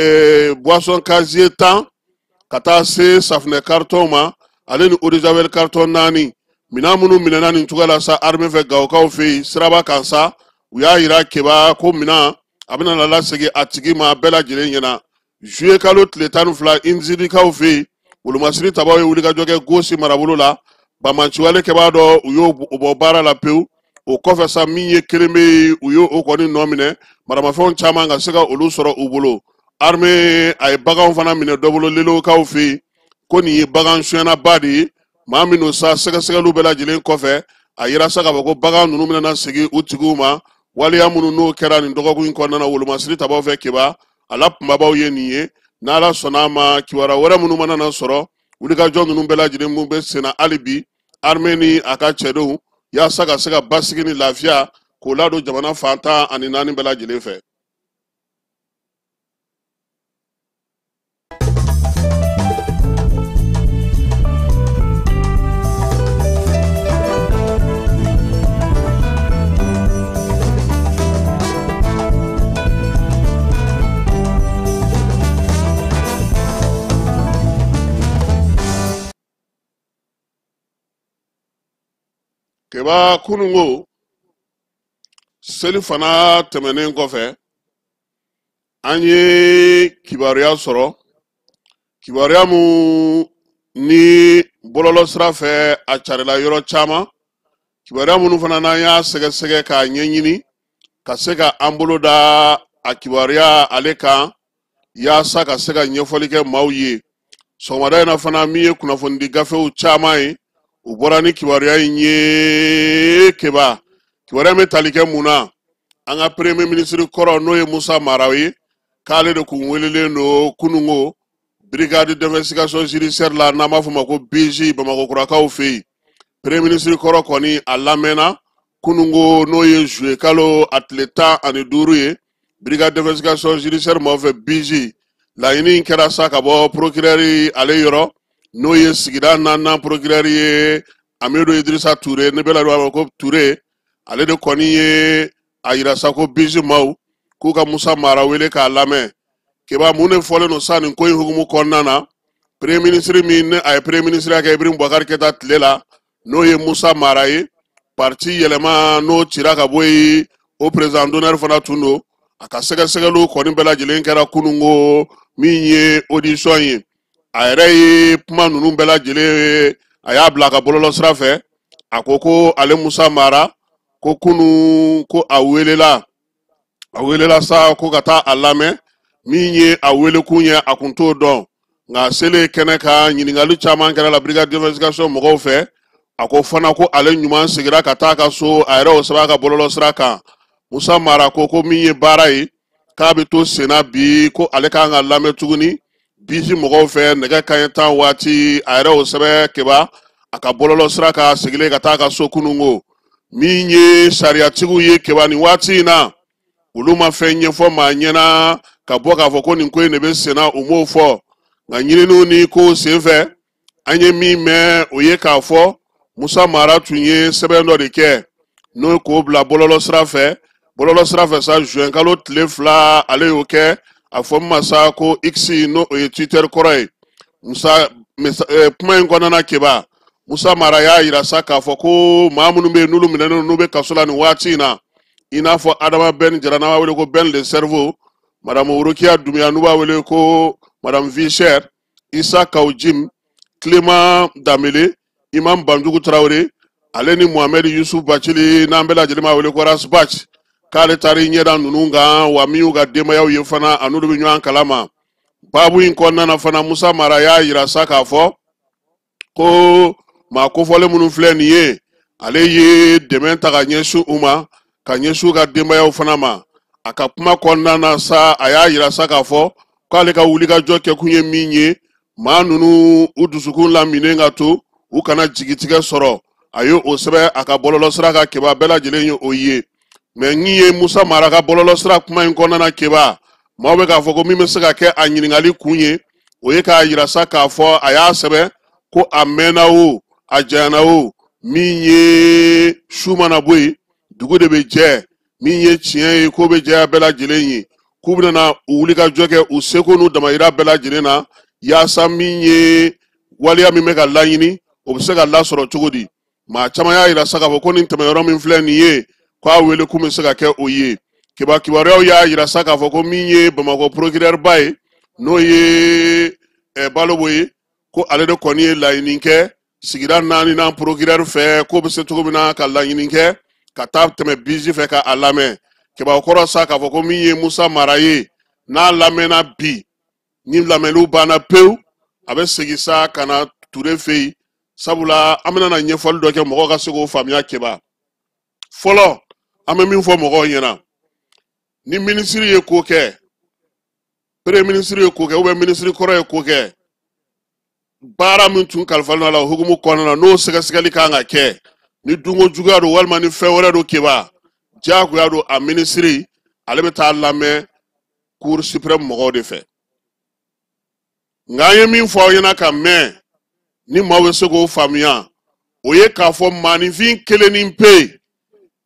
boisson casier 10, ka taa se safunɛ carton ma ale ni eau de javel carton 4. Minɛn minnu minɛna nin cogoya la sa armée fɛ Gawokaw fɛ yen siraba kan sa, u y'a yira Keba ko minɛn a bɛna na lasegin a tigi ma bɛɛ lajɛlen ɲɛna. Juillet kalo tile 12, Inzilikaw fɛ yen, wolomasiri tabaw ye wulikajɔ kɛ Gosi marabolo la, banbaanciwale kɛbaa dɔ u y'o bɔ baara la pewu. O kɔfɛ sa, min ye kelen bɛ yen, u y'o kɔni nɔ minɛ, maramafɛnw caman ka se ka olu sɔrɔ u bolo. Armée a ye baganw fana minɛ dɔ bolo Lelokaw fɛ yen, ko nin ye bagan suyɛnnaba de ye. Maa minnu sa, sɛgɛsɛgɛliw bɛɛ lajɛlen kɔfɛ, a yira sa k'a fɔ ko bagan ninnu bɛna segin u tigiw ma. Waleya minnu n'o kɛra nin dɔgɔkun in kɔnɔna na wolomasiri tabaw fɛ Keba, a la kunbabaw ye nin ye. N'Ala sɔnna a ma, kibaruya wɛrɛ minnu mana na sɔrɔ, wulikajɔ ninnu bɛɛ lajɛlen mun bɛ senna hali bi, armée ni a ka cɛdenw, yaasa ka se ka basigi ni lafiya k'o ladon jamana fan 14 bɛɛ lajɛlen fɛ. Keba, kunungo seli fana tɛmɛnen kɔfɛ, an ye kibaruya sɔrɔ, kibaruya mun ni bɔlɔlɔ sira fɛ a carila yɔrɔ caman, kibaruya minnu fana n'an y'a sɛgɛsɛgɛ k'a ɲɛɲini ka se ka an bolo da a kibaruya ale kan yaasa ka se ka ɲɛfɔli kɛ maaw ye. Sɔgɔmada in na fana, min ye kunnafonidi gafew caman ye, u bɔra ni kibaruya in ye. Keba, kibaruya bɛ tali kɛ mun na? An ka premier ministre kɔrɔ, n'o ye Musa Mara ye, k'ale de kun welelen don kunungo Brigade d'investigation judiciaire la, n'an b'a fɔ ma ko BIJ, Bamakɔkurakaw fɛ yen. Premier ministre kɔrɔ kɔni a lamɛnna kunungo, n'o ye juillet kalo a tile 15 ye, brigade d'investigation judiciaire maaw fɛ BIJ. Laɲini in kɛra sa ka bɔ procureur ale yɔrɔ, n'o ye sigida naaninan procureur ye, Amidu Idrissa Touré, ne bɛ la b'a ko Touré. Ale de kɔni ye a yira sa ko BIJ maaw k'u ka Musa Mara wele k'a lamɛn. Keba, mun de fɔlen don sa nin ko in hukumu kɔnɔna na? Premier ministre min ni a ye premier ministre kɛ Ibrahim Boubacar Keïta tile la, n'o ye Musa Mara ye, parti yɛlɛma n'o cira ka bɔ yen, o président d'honneur fana tun don. A ka sɛgɛsɛgɛliw kɔni bɛɛ lajɛlen kɛra kunungo min ye audition ye. A yɛrɛ ye kuma ninnu bɛɛ lajɛlen, a y'a bila a ka bɔlɔlɔ sira fɛ. A ko ko ale Musa Mara, ko kunun ko a welela, a welela sa ko ka taa a lamɛn. Min ye a welekun ye, a kun t'o dɔn, nka a selen kɛnɛ kan, ɲininkali caman kɛra la brigade d'investigation mɔgɔw fɛ. A ko fana ko ale ɲuman seginna ka taa a ka so. A yɛrɛ y'o sɛbɛn a ka bɔlɔlɔ sira kan. Musa Mara ko ko min ye baara ye, k'a bɛ to senna bi, ko ale kan ka lamɛn tuguni BIJ mɔgɔw fɛ nɛgɛ kanɲɛ 10 waati. A yɛrɛ y'o sɛbɛn, Keba, a ka bɔlɔlɔ sira kan, segilen ka taa a ka so kunungo. Min ye sariyatigiw ye, Keba, nin waati in na, olu ma fɛn ɲɛfɔ maa ɲɛna ka bɔ k'a fɔ ko nin ko in de bɛ senna, u m'o fɔ. Nka ɲininiw ni kow senfɛ, an ye min mɛn, o ye k'a fɔ Musa Mara tun ye sɛbɛn dɔ de kɛ, n'o k'o bila bɔlɔlɔ sira fɛ. Bɔlɔlɔ sira fɛ sa, juin kalo tile 2, ale y'o kɛ, a fɔ min ma sa ko X, n'o o ye Twitter kɔrɔ ye. Musa kuma in kɔnɔna, Keba, Musa Mara y'a yira sa k'a fɔ ko maa minnu bɛ yen, n'olu minɛnen don, n'u bɛ kaso la nin waati in na, i n'a fɔ Adama Ben Jara, n'an b'a wele ko Ben le cerveau, Madame Worokiya Dunbiya, n'u b'a wele ko Madame Vichère, Isa Kawujim, Clément Damele, Imam Banjugu Tarawele, ale ni Mohamed Yusuf Bacili, n'an bɛɛ lajɛlen b'a wele ko Rasbach, k'ale taara i ɲɛda ninnu kan, wa min y'u ka denbayaw ye fana, a n'olu bɛ ɲɔgɔn kalama. Baabu in kɔnɔna na fana, Musa Mara y'a yira sa k'a fɔ ko maa kofɔlen minnu filɛ nin ye, ale ye dɛmɛ ta ka ɲɛsin u ma, ka ɲɛsin u ka denbayaw fana ma. A ka kuma kɔnɔna na sa, a y'a yira sa k'a fɔ k'ale ka wulikajɔ kɛkun ye min ye, maa ninnu u dusukun laminen ka to, u kana jigitigɛ sɔrɔ. A ye o sɛbɛn a ka bɔlɔlɔ sira kan, Keba, bɛɛ lajɛlen ye o ye. Mɛ min ye Musa Mara ka bɔlɔlɔ sira kuma in kɔnɔna na, Keba, maaw bɛ k'a fɔ ko min bɛ se ka kɛ a ɲininkali kun ye, o ye k'a yira sa k'a fɔ a y'a sɛbɛn ko a mɛnna o, a janyana o, min ye su mana bɔ yen, dugu de bɛ jɛ, min ye tiɲɛ ye, k'o bɛ jɛya bɛɛ lajɛlen ye, k'u bɛna u wuli ka jɔ kɛ u seko n'u damayira bɛɛ lajɛlen na, yaasa min ye waleya min bɛ ka laɲini, o bɛ se ka lasɔrɔ cogo di. Maa caman y'a yira sa k'a fɔ ko nin tɛmɛyɔrɔ min filɛ nin ye, k'a wele kun bɛ se ka kɛ o ye. Keba, kibaruyaw y'a yira sa k'a fɔ ko min ye Bamakɔ procureur ba ye, n'o ye Balobo ye, ko ale de kɔni ye laɲini kɛ sigida naaninan procureur fɛ, k'o bɛ se cogo min na ka laɲini kɛ ka taa tɛmɛ BIJ fɛ ka a lamɛn. Keba, kɔrɔ sa k'a fɔ ko min ye Musa Mara ye, n'a lamɛnna bi, ni lamɛnniw banna pewu, a bɛ segin sa ka na Ture fɛ yen. Sabula an bɛna na ɲɛfɔli dɔ kɛ mɔgɔw ka se k'o faamuya. Keba, fɔlɔ, an bɛ min fɔ mɔgɔw ɲɛna, ni minisiri ye ko kɛ, premier ministre ye ko kɛ, ou bien minisiri kɔrɔ ye ko kɛ, baara min tun kalifalen a la o hukumu kɔnɔna na, n'o sɛgɛsɛgɛli kan ka kɛ, ni dunko juguya don walima ni fɛn wɛrɛ don, Keba, diyagoya don, a minisiri ale bɛ taa lamɛn cour suprême mɔgɔw de fɛ. Nka an ye min fɔ aw ɲɛna ka mɛn, ni maaw bɛ se k'o faamuya, o ye k'a fɔ maaninfin kelen ni pe,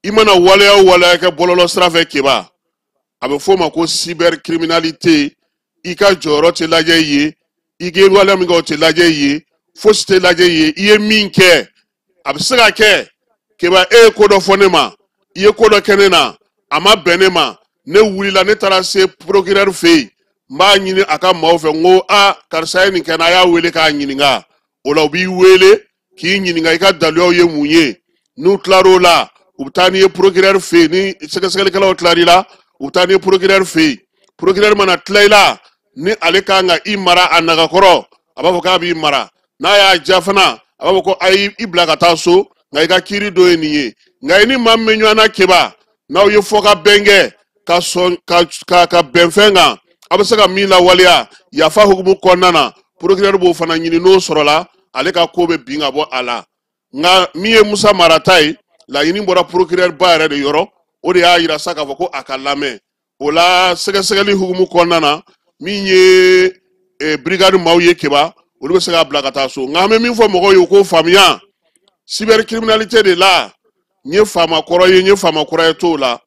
i mana waleya o waleya kɛ bɔlɔlɔ sira fɛ, Keba, a bɛ f'o ma ko cybercriminalité. I ka jɔyɔrɔ tɛ lajɛ ye, i ka waleya min kɛ, o tɛ lajɛ ye, fosi tɛ lajɛ ye. I ye min kɛ, a bɛ se ka kɛ, Keba, e ye ko dɔ fɔ ne ma, i ye ko dɔ kɛ ne na, a ma bɛn ne ma, ne wulila, ne taara se procureur fɛ yen, n b'a ɲini a ka maaw fɛ, n ko a karisa ye nin kɛ n na, a y'a wele k'a ɲininka. O la, u b'i wele k'i ɲininka i ka daluyaw ye mun ye. N'u tilar'o la, u bɛ taa n'i ye procureur fɛ yen. Ni sɛgɛsɛgɛlikɛlaw tilar'i la, u bɛ taa n'i ye procureur fɛ yen. Procureur mana tila i la, ni ale kan ka i mara a nagakɔrɔ, a b'a fɔ k'a b'i mara. N'a y'a ja fana, a b'a fɔ ko a y'i bila ka taa so, nka i ka kiiri dɔ ye nin ye. Nka i ni maa min bɛ ɲɔgɔn na, Keba, n'aw ye fɔ ka bɛn kɛ, ka sɔn ka bɛn fɛn kan, A bɛ se ka min lawaleya yafa hukumu kɔnɔna na, procureur b'o fana ɲini. N'o sɔrɔla, ale ka ko bɛ bin ka bɔ a la. Nka min ye Musa Mara ta ye, laɲini bɔra procureur ba yɛrɛ de yɔrɔ. O de y'a yira sa k'a fɔ ko a ka lamɛn. O la, sɛgɛsɛgɛli hukumu kɔnɔna na, min ye brigade maaw ye, Keba, olu bɛ se k'a bila ka taa so. Nka an bɛ min fɔ mɔgɔw ye, u k'o faamuya, cybercriminalité de la, n ye faama kɔrɔ ye, n ye faama kura ye t'o la.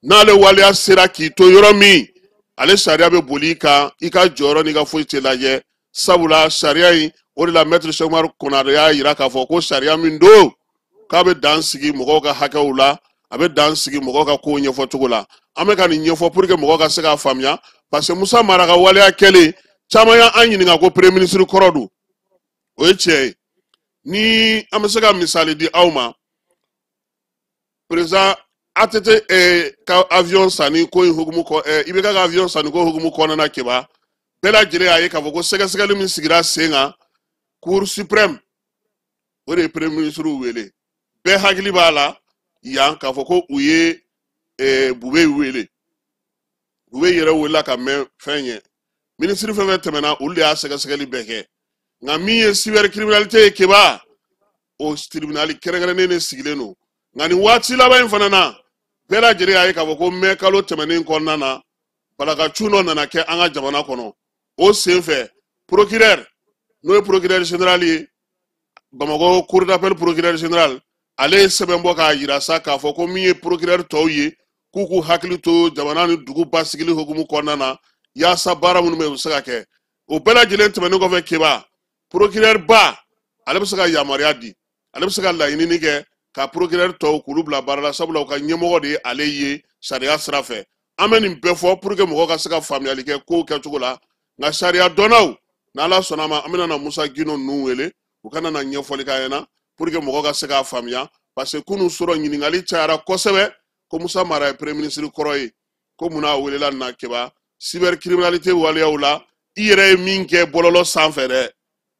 N'ale waleya sera k'i to yɔrɔ min, ale sariya bɛ boli i kan. I ka jɔyɔrɔ n'i ka foyi tɛ lajɛ, sabula sariya in, o de la maître Cheick Oumar Konare y'a yira k'a fɔ ko sariya min don, k'a bɛ dan sigi mɔgɔw ka hakɛw la, a bɛ dan sigi mɔgɔw ka kow ɲɛfɔ cogo la. An bɛ ka nin ɲɛfɔ pour que mɔgɔw ka se k'a faamuya, parce que Musa Mara ka waleya kɛlen, caman y'an ɲininka ko premier ministre kɔrɔ don. O ye tiɲɛ ye. Ni an bɛ se ka misali di aw ma, président ATT ka avion sanni ko in hukumu kɔ, IBK ka avion sanni ko hukumu kɔnɔna na, Keba, bɛɛ lajɛlen y'a ye k'a fɔ ko sɛgɛsɛgɛli min sigira sen kan, cour suprême, o de ye premier ministre wele. Bɛɛ hakili b'a la yan k'a fɔ ko u ye Bube wele. Bube yɛrɛ welela ka mɛn fɛn ɲɛ. Minisiri fɛn fɛn tɛmɛna, olu de y'a sɛgɛsɛgɛli bɛɛ kɛ. Nka min ye cybercriminalité ye, Keba, o tribunal kɛrɛnkɛrɛnnen de sigilen don. Nka nin waati laban in fana na, bɛɛ lajɛlen y'a ye k'a fɔ ko mɛ kalo tɛmɛnen kɔnɔna na, balakacun dɔ nana kɛ an ka jamana kɔnɔ. O sen fɛ, procureur, n'o ye procureur général ye, Bamakɔ cour d'appel procureur général, ale ye sɛbɛn bɔ k'a yira sa k'a fɔ ko min ye procureur tɔw ye, k'u k'u hakili to jamana ni dugu basigili hukumu kɔnɔna na, yaasa baara minnu bɛ yen, u bɛ se ka kɛ. O bɛɛ lajɛlen tɛmɛnen kɔfɛ, Keba, procureur ba, ale bɛ se ka yamaruya di, ale bɛ se ka laɲinini kɛ ka procureur tɔw k'olu bila baara la, sabula u ka ɲɛmɔgɔ de ye ale ye sariya sira fɛ. An bɛ nin bɛɛ fɔ pour que mɔgɔw ka se ka faamuyali kɛ kow kɛcogo la. Nka sariya dɔnnaw, n'Ala sɔnna a ma, an bɛna na Musa Gindo ninnu wele, u kana na ɲɛfɔli k'an ɲɛna pour que mɔgɔw ka se k'a faamuya, parce que kunun sɔrɔ ɲininkali cayara kosɛbɛ ko Musa Mara ye premier ministre kɔrɔ ye, ko munna a welela nin na. Keba, cybercriminalité waleyaw la, i yɛrɛ ye min kɛ bɔlɔlɔ sanfɛ dɛ,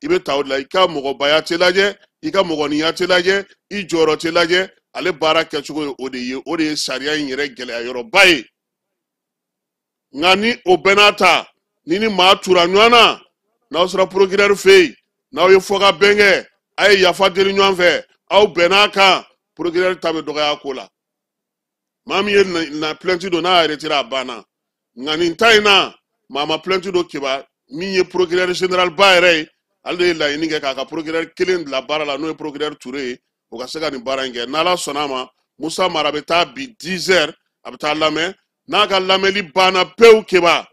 i bɛ ta o de la. I ka mɔgɔbaya tɛ lajɛ, i ka mɔgɔninya tɛ lajɛ, i jɔyɔrɔ tɛ lajɛ. Ale baara kɛcogo ye o de ye. O de ye sariya in yɛrɛ gɛlɛya yɔrɔba ye. Nka ni o bɛɛ n'a ta, ni maa tura ɲɔgɔn na, n'aw sera procureur fɛ yen, n'aw ye fɔ ka bɛn kɛ, a ye yafa deli ɲɔgɔn fɛ, aw bɛnn'a kan, procureur ta bɛ dɔgɔya ko la. Maa min ye na plainte don, n'a y'a retiré, a banna. Nka nin ta in na, maa ma plainte don, Keba. Min ye procureur général ba yɛrɛ ye, ale de ye laɲini kɛ k'a ka procureur kelen bila baara la, n'o ye procureur Ture ye, o ka se ka nin baara in kɛ. N'Ala sɔnna a ma, Musa Mara bɛ taa bi 10 heures, a bɛ taa lamɛn. N'a ka lamɛnli banna pewu, Keba,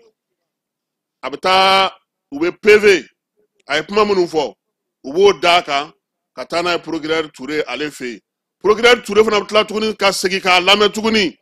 a bɛ taa, u bɛ PV, a ye kuma minnu fɔ, u b'o d'a kan ka taa n'a ye procureur Ture ale fɛ yen. Procureur Ture fana bɛ tila tuguni ka segin k'a lamɛn tuguni.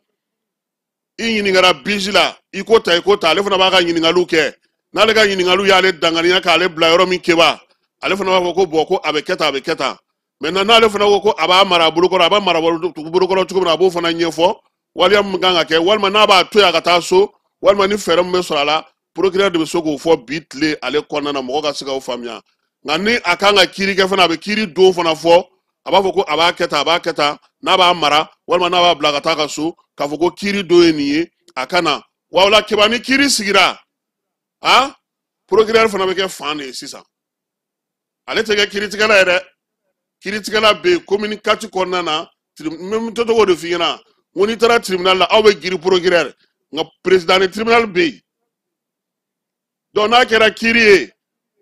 I ɲininkara bisi la, i ko ta, i ko ta, ale fana b'a ka ɲininkaliw kɛ. N'ale ka ɲininkaliw y'ale danganiya k'ale bila yɔrɔ min, Keba, ale fana b'a fɔ ko bɔn, ko a bɛ kɛ tan, a bɛ kɛ tan. Maintenant, n'ale fana ko ko a b'a mara a bolokɔrɔ, a b'a mara bolokɔrɔ cogo min na, a b'o fana ɲɛfɔ, waleya min kan ka kɛ, walima n'a b'a to yen a ka taa so, walima ni fɛɛrɛ min bɛ sɔrɔ a la, procureur de bɛ se k'o fɔ bi tile ale kɔnɔna na, mɔgɔ ka se k'o faamuya. Nka ni a kan ka kiiri kɛ fana, a bɛ kiiri don fana fɔ. A b'a fɔ ko a b'a kɛ tan, a b'a kɛ tan, n'a b'a mara walima n'a b'a bila ka taa ka so, k'a fɔ ko kiiri don ye nin ye, a ka na wa. O la, Keba, ni kiiri sigira, a procureur fana bɛ kɛ fan de ye sisan. Ale tɛ kɛ kiiritigɛla ye dɛ. Kiiritigɛla bɛ yen commune 4 kɔnɔna na. N tɛ tɔgɔ de f'i ɲɛna, n ko n'i taara tribunal la, aw bɛ girin procureur, nka président ni tribunal bɛ yen. Donc n'a kɛra kiiri ye,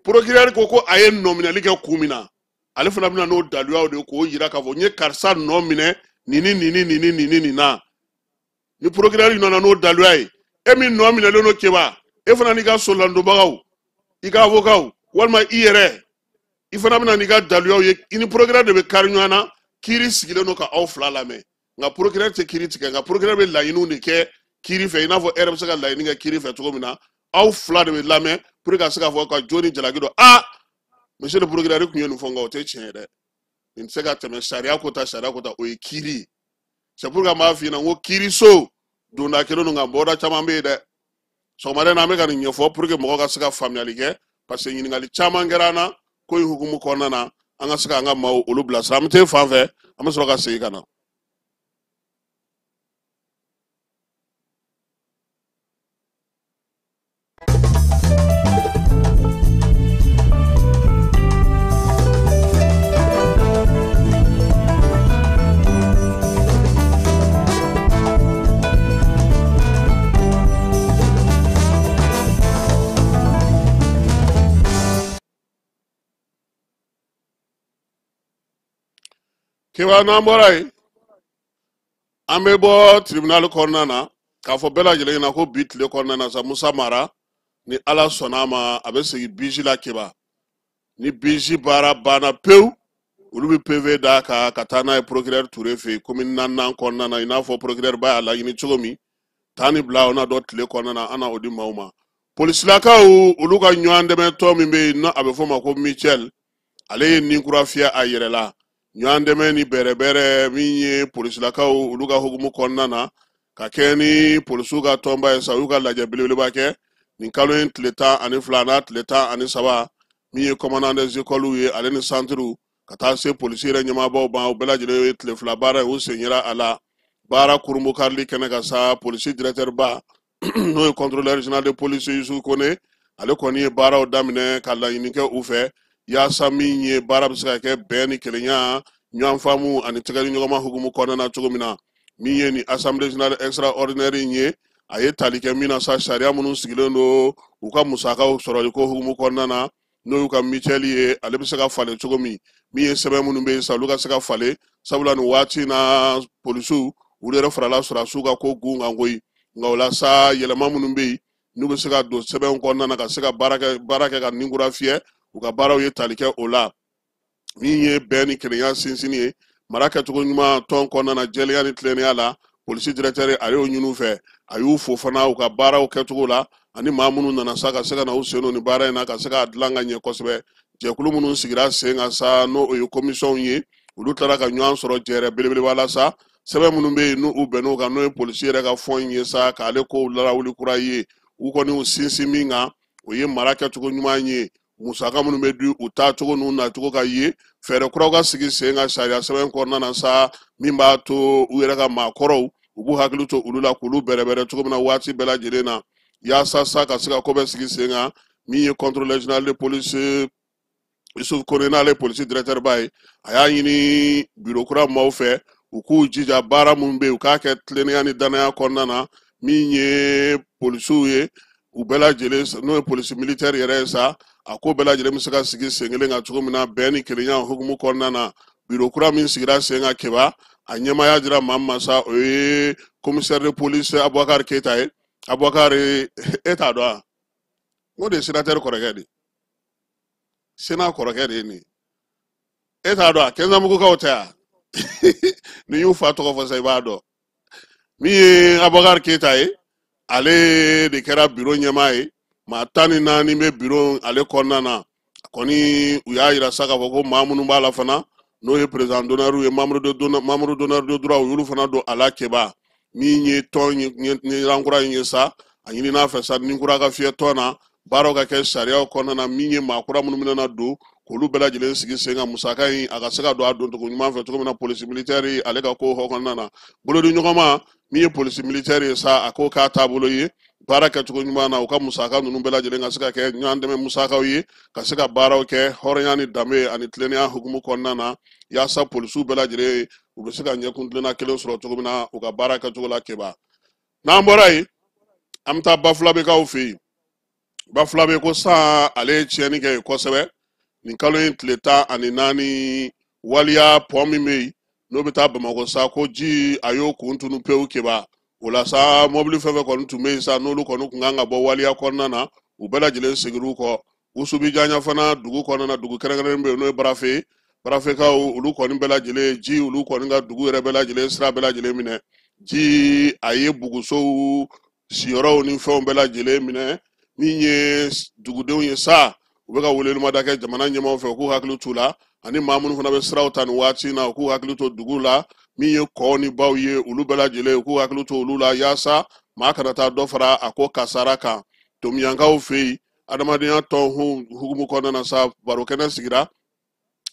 procureur ko ko a ye nɔminɛli kɛ kun min na, ale fana bɛna n'o daluyaw de ye k'o yira k'a fɔ n ye karisa nɔ minɛ nin ni nin ni nin ni nin ni nin na. Ni procureur nana n'o daluya ye, e min nɔ minɛlen don, Keba, e fana n'i ka solandonbagaw, i ka avocat, walima i yɛrɛ, i fana bɛna n'i ka daluyaw ye. I ni procureur de bɛ kari ɲɔgɔn na. Kiiri sigilen don ka aw fila lamɛn, nka procureur tɛ kiiri tigɛ. Nka procureur bɛ laɲiniw de kɛ kiiri fɛ, i n'a fɔ e yɛrɛ bɛ se ka laɲini kɛ kiiri fɛ cogo min na. Aw fila de bɛ lamɛn pour que ka se k'a fɔ ka jo ni jalaki dɔn. Ah, monsieur le procureur tun ye nin fɔ, nka o tɛ tiɲɛ ye dɛ, nin tɛ se ka tɛmɛ sariya ko ta, sariya ko ta, o ye kiiri ye. C'est pour que an b'a f'i ɲɛna ko kiiriso donda kelen don, nka bɔda caman bɛ yen dɛ. Sɔgɔmada in na, an bɛ ka nin ɲɛfɔ pour que mɔgɔw ka se ka faamuyali kɛ, parce que ɲininkali caman kɛra an na ko in hukumu kɔnɔna na, an ka se k'an ka maaw olu bilasira. An bɛ taa fan fɛ, an bɛ sɔrɔ ka segin ka na. Keba, n'an bɔra yen, an bɛ bɔ tribunal kɔnɔna na k'a fɔ bɛɛ lajɛlen ɲɛna ko bi tile kɔnɔna na sa, Musa Mara, ni Ala sɔnna a ma, a bɛ segin BIJ la. Keba, ni BIJ baara banna pewu, olu bɛ PV d'a kan ka taa n'a ye procureur Ture fɛ yen, commune naaninan kɔnɔna na, i n'a fɔ procureur ba y'a laɲini cogo min. Taa ni bila o na dɔn tile kɔnɔna na, an na o di maaw ma. Polisilakaw olu ka ɲɔgɔn dɛmɛ tɔn min bɛ yen, n'o a bɛ f'o ma ko mutuelle, ale ye nin kura fiyɛ a yɛrɛ la. Ɲɔgɔn dɛmɛ ni bɛrɛbɛrɛ min ye polisilakaw olu ka hukumu kɔnɔna na, ka kɛ ni polisiw ka tɔnba ye sa, u y'u ka lajɛ belebeleba kɛ nin kalo in tile 12 n'a tile 13. Min ye commandant des écoles ye, ale ni centre, ka taa se polisi yɛrɛ ɲɛmaabaw ma, u bɛɛ lajɛlen ye tile 2 baara ye, u sen yera a la. Baara kurunbonkarili kɛnɛ kan sa, polisi directeur ba, n'o ye contrôleur général de police Yusu Kone, ale kɔni ye baaraw daminɛ ka laɲini kɛ u fɛ, yaasa min ye baara bɛ se ka kɛ bɛn ni kelenya, ɲɔgɔn faamu ani tɛgɛdi ɲɔgɔnma hukumu kɔnɔna na cogo min na. Min ye nin assemblée générale extraordinaire in ye, a ye tali kɛ min na sa, sariya minnu sigilen don u ka musakaw sɔrɔli ko hukumu kɔnɔna na, n'o y'u ka mutuelle ye, ale bɛ se ka falen cogo min. Min ye sɛbɛn minnu bɛ yen sa, olu ka se ka falen, sabula nin waati in na, polisiw olu yɛrɛ farala sɔrɔdasiw ka ko gun kan koyi. Nka o la sa, yɛlɛma minnu bɛ yen, n'u bɛ se ka don sɛbɛnw kɔnɔna na ka se ka baara kɛ ka ninkura fiyɛ u ka baaraw ye, tali kɛ o la. Min ye bɛn ni kelenya sinsinni ye, mara kɛcogo ɲuman tɔn kɔnɔna na, jɛlenya ni tilennenya la, polisi directeur ale y'o ɲini u fɛ. A y'u fo fana u ka baaraw kɛcogo la, ani maa minnu nana sa ka se ka na u sen don nin baara in na, ka se k'a dilan ka ɲɛ kosɛbɛ. Jɛkulu minnu sigira sen kan sa, n'o o ye commission ye, olu tilara ka ɲɔgɔn sɔrɔ jɛrɛ belebeleba la sa. Sɛbɛn minnu bɛ yen, n'u bɛnn'o kan, n'o ye polisi yɛrɛ ka fɔn in ye sa, k'ale kow lawuli kura ye, u kɔni y'u sinsin min kan, o ye mara kɛcogo ɲuman ye, musaka minnu bɛ di u taacogo n'u nacogo ka ye, fɛɛrɛ kuraw ka sigi sen kan sariya sɛbɛn kɔnɔna na sa, min b'a to u yɛrɛ ka maakɔrɔw, u b'u hakili to olu la k'olu bɛrɛbɛrɛ cogo min na waati bɛɛ lajɛlen na, yaasa sa ka se ka ko bɛɛ sigi sen kan. Min ye contrôleur général de police Yusuf Kone, n'ale polisi directeur ba ye, a y'a ɲini bureau kura maaw fɛ, u k'u jija baara minnu bɛ yen, u k'a kɛ tilennenya ni danaya kɔnɔna na. Min ye polisiw ye, u bɛɛ lajɛlen, n'o ye polisi militaire yɛrɛ ye sa, a ko bɛɛ lajɛlen bɛ se ka sigi sen kelen kan cogo min na, bɛn ni kelenya hukumu kɔnɔna na. Bureau kura min sigira sen kan Keba, a ɲɛmaaya dira maa min ma sa, o ye commissaire de police Abubakar Keyita ye. Abubakar, e t'a dɔn wa? N ko de ye sénateur kɔrɔkɛ de ye, Sénat kɔrɔkɛ de ye nin ye. E t'a dɔn a Kɛnzanbugukaw tɛ yan? Ni y'u fa tɔgɔ fɔ sa, i b'a dɔn. Min ye Abubakar Keyita ye, ale de kɛra biro ɲɛmaa ye. Maa 14 bɛ biro ale kɔnɔna na. Kɔni u y'a yira sa k'a fɔ ko maa minnu b'a la fana, n'o ye président d'honneur ye, membre d'honneur de droit, u y'olu fana don a la. Keba, min ye tɔn ɲɛrankura in ye sa, a ɲini fɛ sa, ni kura ka fiyɛ tɔn na, baaraw ka kɛ sariyaw kɔnɔna na. Min ye maa kura minnu bɛna don, k'olu bɛɛ lajɛlen sigi sen kan, musaka in a ka se ka don a doncogo ɲuman fɛ cogo min na, polisi militaire ale ka ko kɔnɔna na, bolodi ɲɔgɔnma. Min ye polisi militaire ye sa, a ko k'a taabolo ye baara kɛcogo ɲuman na, u ka musaka ninnu bɛɛ lajɛlen ka se ka kɛ ɲɔgɔn dɛmɛ musakaw ye, ka se ka baaraw kɛ hɔrɔnya ni danbe ani tilennenya hukumu kɔnɔna na, yaasa polisiw bɛɛ lajɛlen u bɛ se ka ɲɛkun tilenna kelen sɔrɔ cogo min na u ka baara kɛcogo la. Keba, n'an bɔra yen, an bɛ taa Bafulabekaw fɛ yen. Bafulabe ko san, ale ye tiɲɛni kɛ yen kosɛbɛ nin kalo in tile 14. Waliya pont min bɛ yen, n'o bɛ taa Bamakɔ sa, ko ji a y'o kun tunu pewu. Keba, o la sa, mɔbili fɛn fɛn kɔni tun bɛ yen sa, n'olu kɔni tun kan ka bɔ waliya kɔnɔna na, u bɛɛ lajɛlen seginna u kɔ. Usubi fana dugu kɔnɔna na, dugu kɛrɛnkɛrɛnnen bɛ yen, n'o ye Barafe. Barafekaw olu kɔni bɛɛ lajɛlen, ji olu kɔni ka dugu yɛrɛ bɛɛ lajɛlen sira bɛɛ lajɛlen minɛ. Ji a ye bugusow, siyɔrɔw ni fɛnw bɛɛ lajɛlen minɛ. Min ye dugudenw ye sa, u bɛ ka welewelemada kɛ jamana ɲɛmaaw fɛ, u k'u hakili t'u la, ani maa minnu fana bɛ siraw ta nin waati in na, u k'u hakili to dugu la. Min ye kɔw ni baw ye, olu bɛɛ lajɛlen, u k'u hakili to olu la, yaasa maa kana taa dɔ fara a ko kasara kan. Tomiyankaw fɛ yen, adamadenya tɔn hukumu kɔnɔna na sa, barokɛnɛ sigira,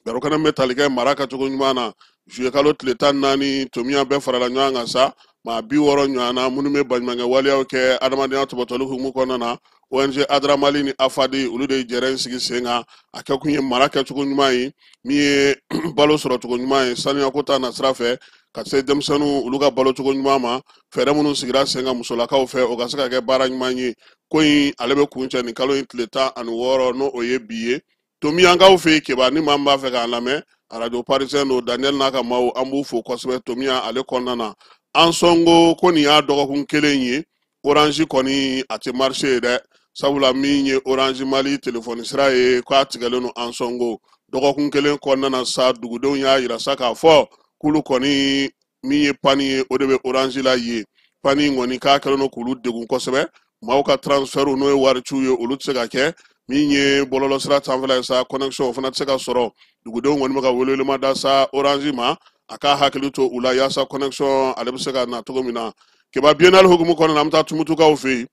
barokɛnɛ bɛ tali kɛ mara kɛcogo ɲuman na. Zuye kalo tile 14, tomiya bɛɛ farala ɲɔgɔn kan sa, maa 60 ɲɔgɔn na, minnu bɛ baɲumankɛ waleyaw kɛ adamadenya tɔbɔtɔli hukumu kɔnɔna na. ONG Adra Mali ni AFADI, olu de ye jɛrɛ in sigi sen kan. A kɛ kun ye mara kɛcogo ɲuman ye, min ye balo sɔrɔcogo ɲuman ye, sanuyako ta nasira fɛ, ka se denmisɛnninw olu ka balocogo ɲuman ma. Fɛɛrɛ minnu sigira sen kan musolakaw fɛ, o ka se ka kɛ baara ɲuman ye. Ko in ale bɛ kuncɛ nin kalo in tile 16, n'o o ye bi ye, tomiyankaw fɛ yen. Keba, ni maa min b'a fɛ k'an lamɛn, Arajo parisien don. Daniel n'a ka maaw, an b'u fo kosɛbɛ. Tomiya ale kɔnɔna na, an sɔnko ko nin y'a dɔgɔkun kelen ye, Orange kɔni a tɛ marché ye dɛ, sabula min ye Orange Mali telefɔni sira ye, k'a tigɛlen don. An sɔnko dɔgɔkun kelen kɔnɔna na sa, dugudenw y'a yira sa k'a fɔ k'olu kɔni min ye panne ye, o de bɛ Orange la yen. Panne in kɔni k'a kɛlen don k'olu degun kosɛbɛ. Maaw ka transfert, n'o ye wariciw ye, olu tɛ se ka kɛ. Min ye bɔlɔlɔsira sanfɛla ye sa, connexion o fana tɛ se ka sɔrɔ. Dugudenw kɔni bɛ ka welewelema da sa Orange ma, a k'a hakili to u la yaasa connexion ale bɛ se ka na cogo min na. Keba, biennale hukumu kɔnɔna na, an bɛ taa Tumutukaw fɛ yen.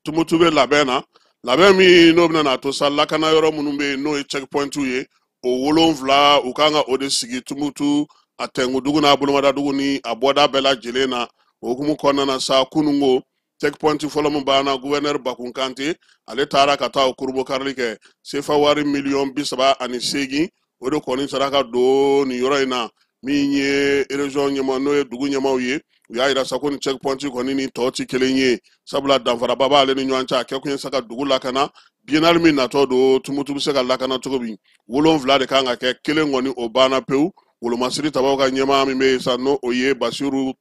Tumutu bɛ labɛn na, labɛn min n'o bɛna n'a to sa, lakana yɔrɔ minnu bɛ yen, n'o ye checkpoint ye, o 7, u kan ka o de sigi Tumutu a tɛnkudugu n'a bolomadadugu ni a bɔda bɛɛ lajɛlen na. O hukumu kɔnɔna na sa, kununko checkpoint fɔlɔ min banna, gouverneur Bakun Kante ale taara ka taa o kurubokarili kɛ. Sefa wari miliyɔn 38, o de kɔni sera ka don nin yɔrɔ in na. Min ye région ɲɛma, n'o ye dugu ɲɛmaw ye, u y'a yira sa ko nin checkpoint kɔni ni tɔw ti kelen ye, sabula danfaraba b'ale ni ɲɔgɔn cɛ. A kɛkun ye sa ka dugu lakana, biennale min natɔ don Tumutu bɛ se ka lakana cogo min. 7 de kan ka kɛ, kelen kɔni o banna pewu. Wolomasiri tabaw ka ɲɛmaa min bɛ yen sa, n'o o ye Basiru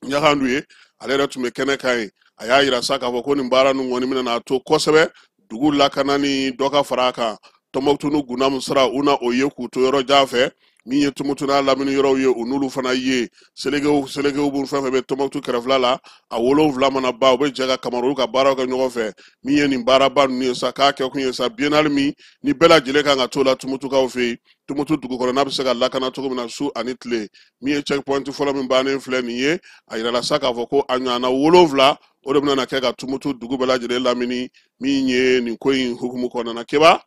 Ɲagandu ye, ale yɛrɛ tun bɛ kɛnɛ kan ye. A y'a yira sa k'a fɔ ko nin baara ninnu kɔni bɛna n'a to kosɛbɛ dugu lakana ni dɔ ka fara a kan. Tɔnbɔkutu ni Gunamu sira, u na o ye k'u to yɔrɔ jan fɛ. Min ye Tumutu n'a lamini yɔrɔw ye, u n'olu fana ye selekew selekew b'u fɛn fɛn bɛ Tɔnbɔkutu kɛrɛfɛla la, a 7 mana ban, u bɛ jɛ ka Kamaru ka baaraw kɛ ɲɔgɔn fɛ. Min ye nin baaraba ninnu ye sa, k'a kɛ kun ye sa, biennale min ni bɛɛ lajɛlen kan ka t'o la Tumutukaw fɛ yen, Tumutu dugu kɔnɔ n'a bɛ se ka lakana cogo min na su ani tile. Min ye checkpoint fɔlɔ min bannen filɛ nin ye, a yirala sa k'a fɔ ko a ɲɔgɔnna 7, o de bɛna kɛ ka Tumutu dugu bɛɛ lajɛlen lamini. Min ye nin ko in hukumu kɔnɔna na, Keba,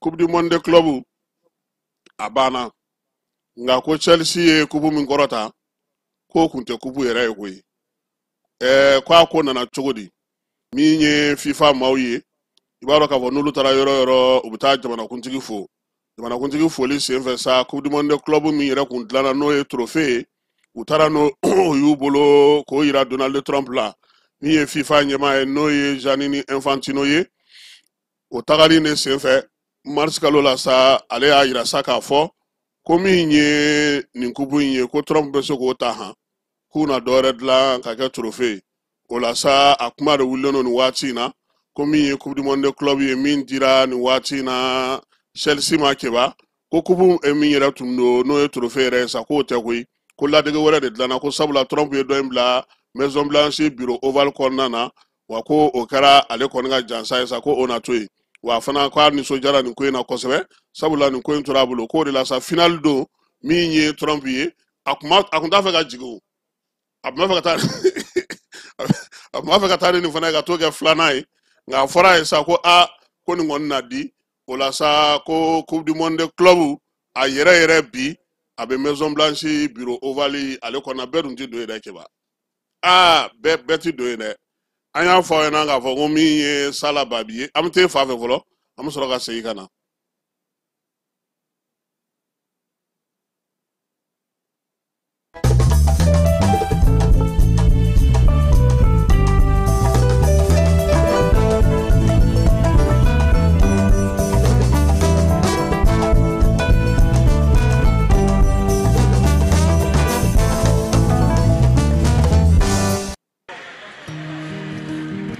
Coupe du monde des clubs a banna, nka ko Chelsea ye coupe min kɔrɔta, k'o kun tɛ coupe yɛrɛ ye koyi. Ko a ko nana cogo di? Min ye FIFA maaw ye, i b'a dɔn k'a fɔ n'olu taara yɔrɔ o yɔrɔ, u bɛ taa jamanakuntigi fo. Jamanakuntigi foli senfɛ sa, Coupe du monde des clubs min yɛrɛ kun dilanna, n'o ye trophée ye, u taara n'o o y'u bolo k'o yira Donald Trump la, min ye FIFA ɲɛmaa ye, n'o ye Gianni Infantino ye. O tagali de senfɛ, mars kalo la sa, ale y'a yira sa k'a fɔ ko min ye nin coupe in ye, ko Trump bɛ se k'o ta han, k'u na dɔwɛrɛ dilan ka kɛ trophée ye. O la sa, a kuma de wulilen don nin waati in na ko min ye Coupe du monde des clubs ye min dira nin waati in na Chelsea ma, Keba, ko coupe min yɛrɛ tun don, n'o ye trophée yɛrɛ ye sa, k'o tɛ koyi, ko ladege wɛrɛ de dilanna, ko sabula Trump ye dɔ in bila Maison Blanche bureau ovale kɔnɔna na, wa ko o kɛra ale kɔni ka jansa ye sa, ko o na to yen. Wa fana k'a nisɔndiyara nin ko in na kosɛbɛ, sabula nin ko in tora a bolo. K'o de la sa, finale don, min ye Trump ye, a kun t'a fɛ ka jigin o, a tun b'a fɛ ka taa ni nin fana ye ka t'o kɛ filanan ye, nka a fɔra a ye sa ko a ko nin kɔni na di. O la sa, ko Coupe du monde des clubs a yɛrɛ yɛrɛ bi, a bɛ Maison Blanche bureau ovale ale kɔnɔ. Bɛɛ dun ti don yen dɛ, Keba, aa bɛɛ ti don yen dɛ. An y'a fɔ aw ɲɛna k'a fɔ ko min ye Sala Babi ye, an bɛ t'e fa fɛ fɔlɔ, an bɛ sɔrɔ ka segin ka na.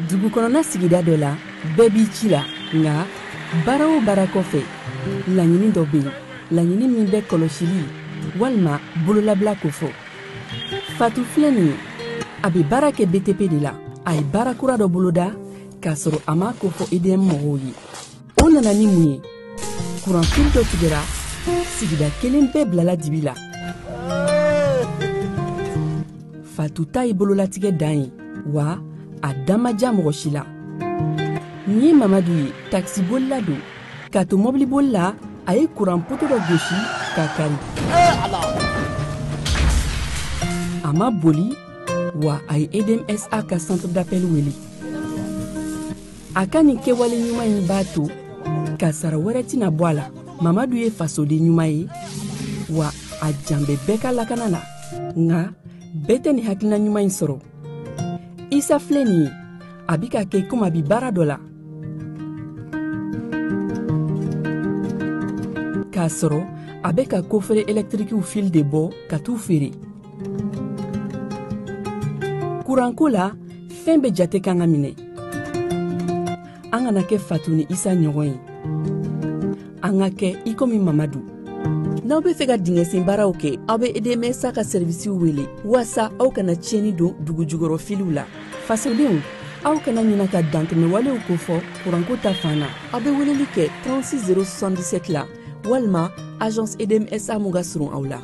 Dugu kɔnɔna sigida dɔ la, bɛɛ b'i ci la, nka baara o baara kɔfɛ, laɲini dɔ bɛ yen, laɲini min bɛ kɔlɔsili walima bololabila kofɔ. Fatu filɛ nin ye, a bɛ baara kɛ BTP de la. A ye baara kura dɔ boloda k'a sɔrɔ a m'a kofɔ EDM mɔgɔw ye. O nana ni mun ye? Kuranfili dɔ tigɛra, sigida kelen bɛɛ bilala dibi la. Fatu ta ye bololatigɛ dan ye, wa a da ma diya mɔgɔ si la. Nin ye Mamadu ye, takisibolila don. K'a to mɔbiliboli la, a ye kuran poto dɔ gosi k'a kari. A ma boli, wa a ye EDMSA ka centre d'appel wele. A ka nin kɛwale ɲuman in b'a to kasara wɛrɛ tɛna bɔ a la. Mamadu ye fasoden ɲuman ye, wa a jan bɛ bɛɛ ka lakana la, nka bɛɛ tɛ nin hakilina ɲuman in sɔrɔ. Isa filɛ nin ye, a bi ka kɛ komi a bi baara dɔ la. K'a K'a sɔrɔ a bɛ ka kofere ɛlɛtirikiw fil de bɔ ka t'u feere. Kuranko la, fɛn bɛɛ jate kan ka minɛ. An kana kɛ Fatu ni Isa ɲɔgɔn ye. An ka kɛ i komi Mamadu. N'aw bɛ fɛ ka dingɛsen baaraw kɛ, aw bɛ EDMSA ka sɛrivisiw wele waasa aw kana tiɲɛni don dugu jukɔrɔ filiw la. Fasodenw, aw kana ɲina ka dantɛmɛwalew kofɔ kuranko ta fan na. Aw bɛ weleli kɛ 36 077 la walima agence EDMSA mun ka surun aw la.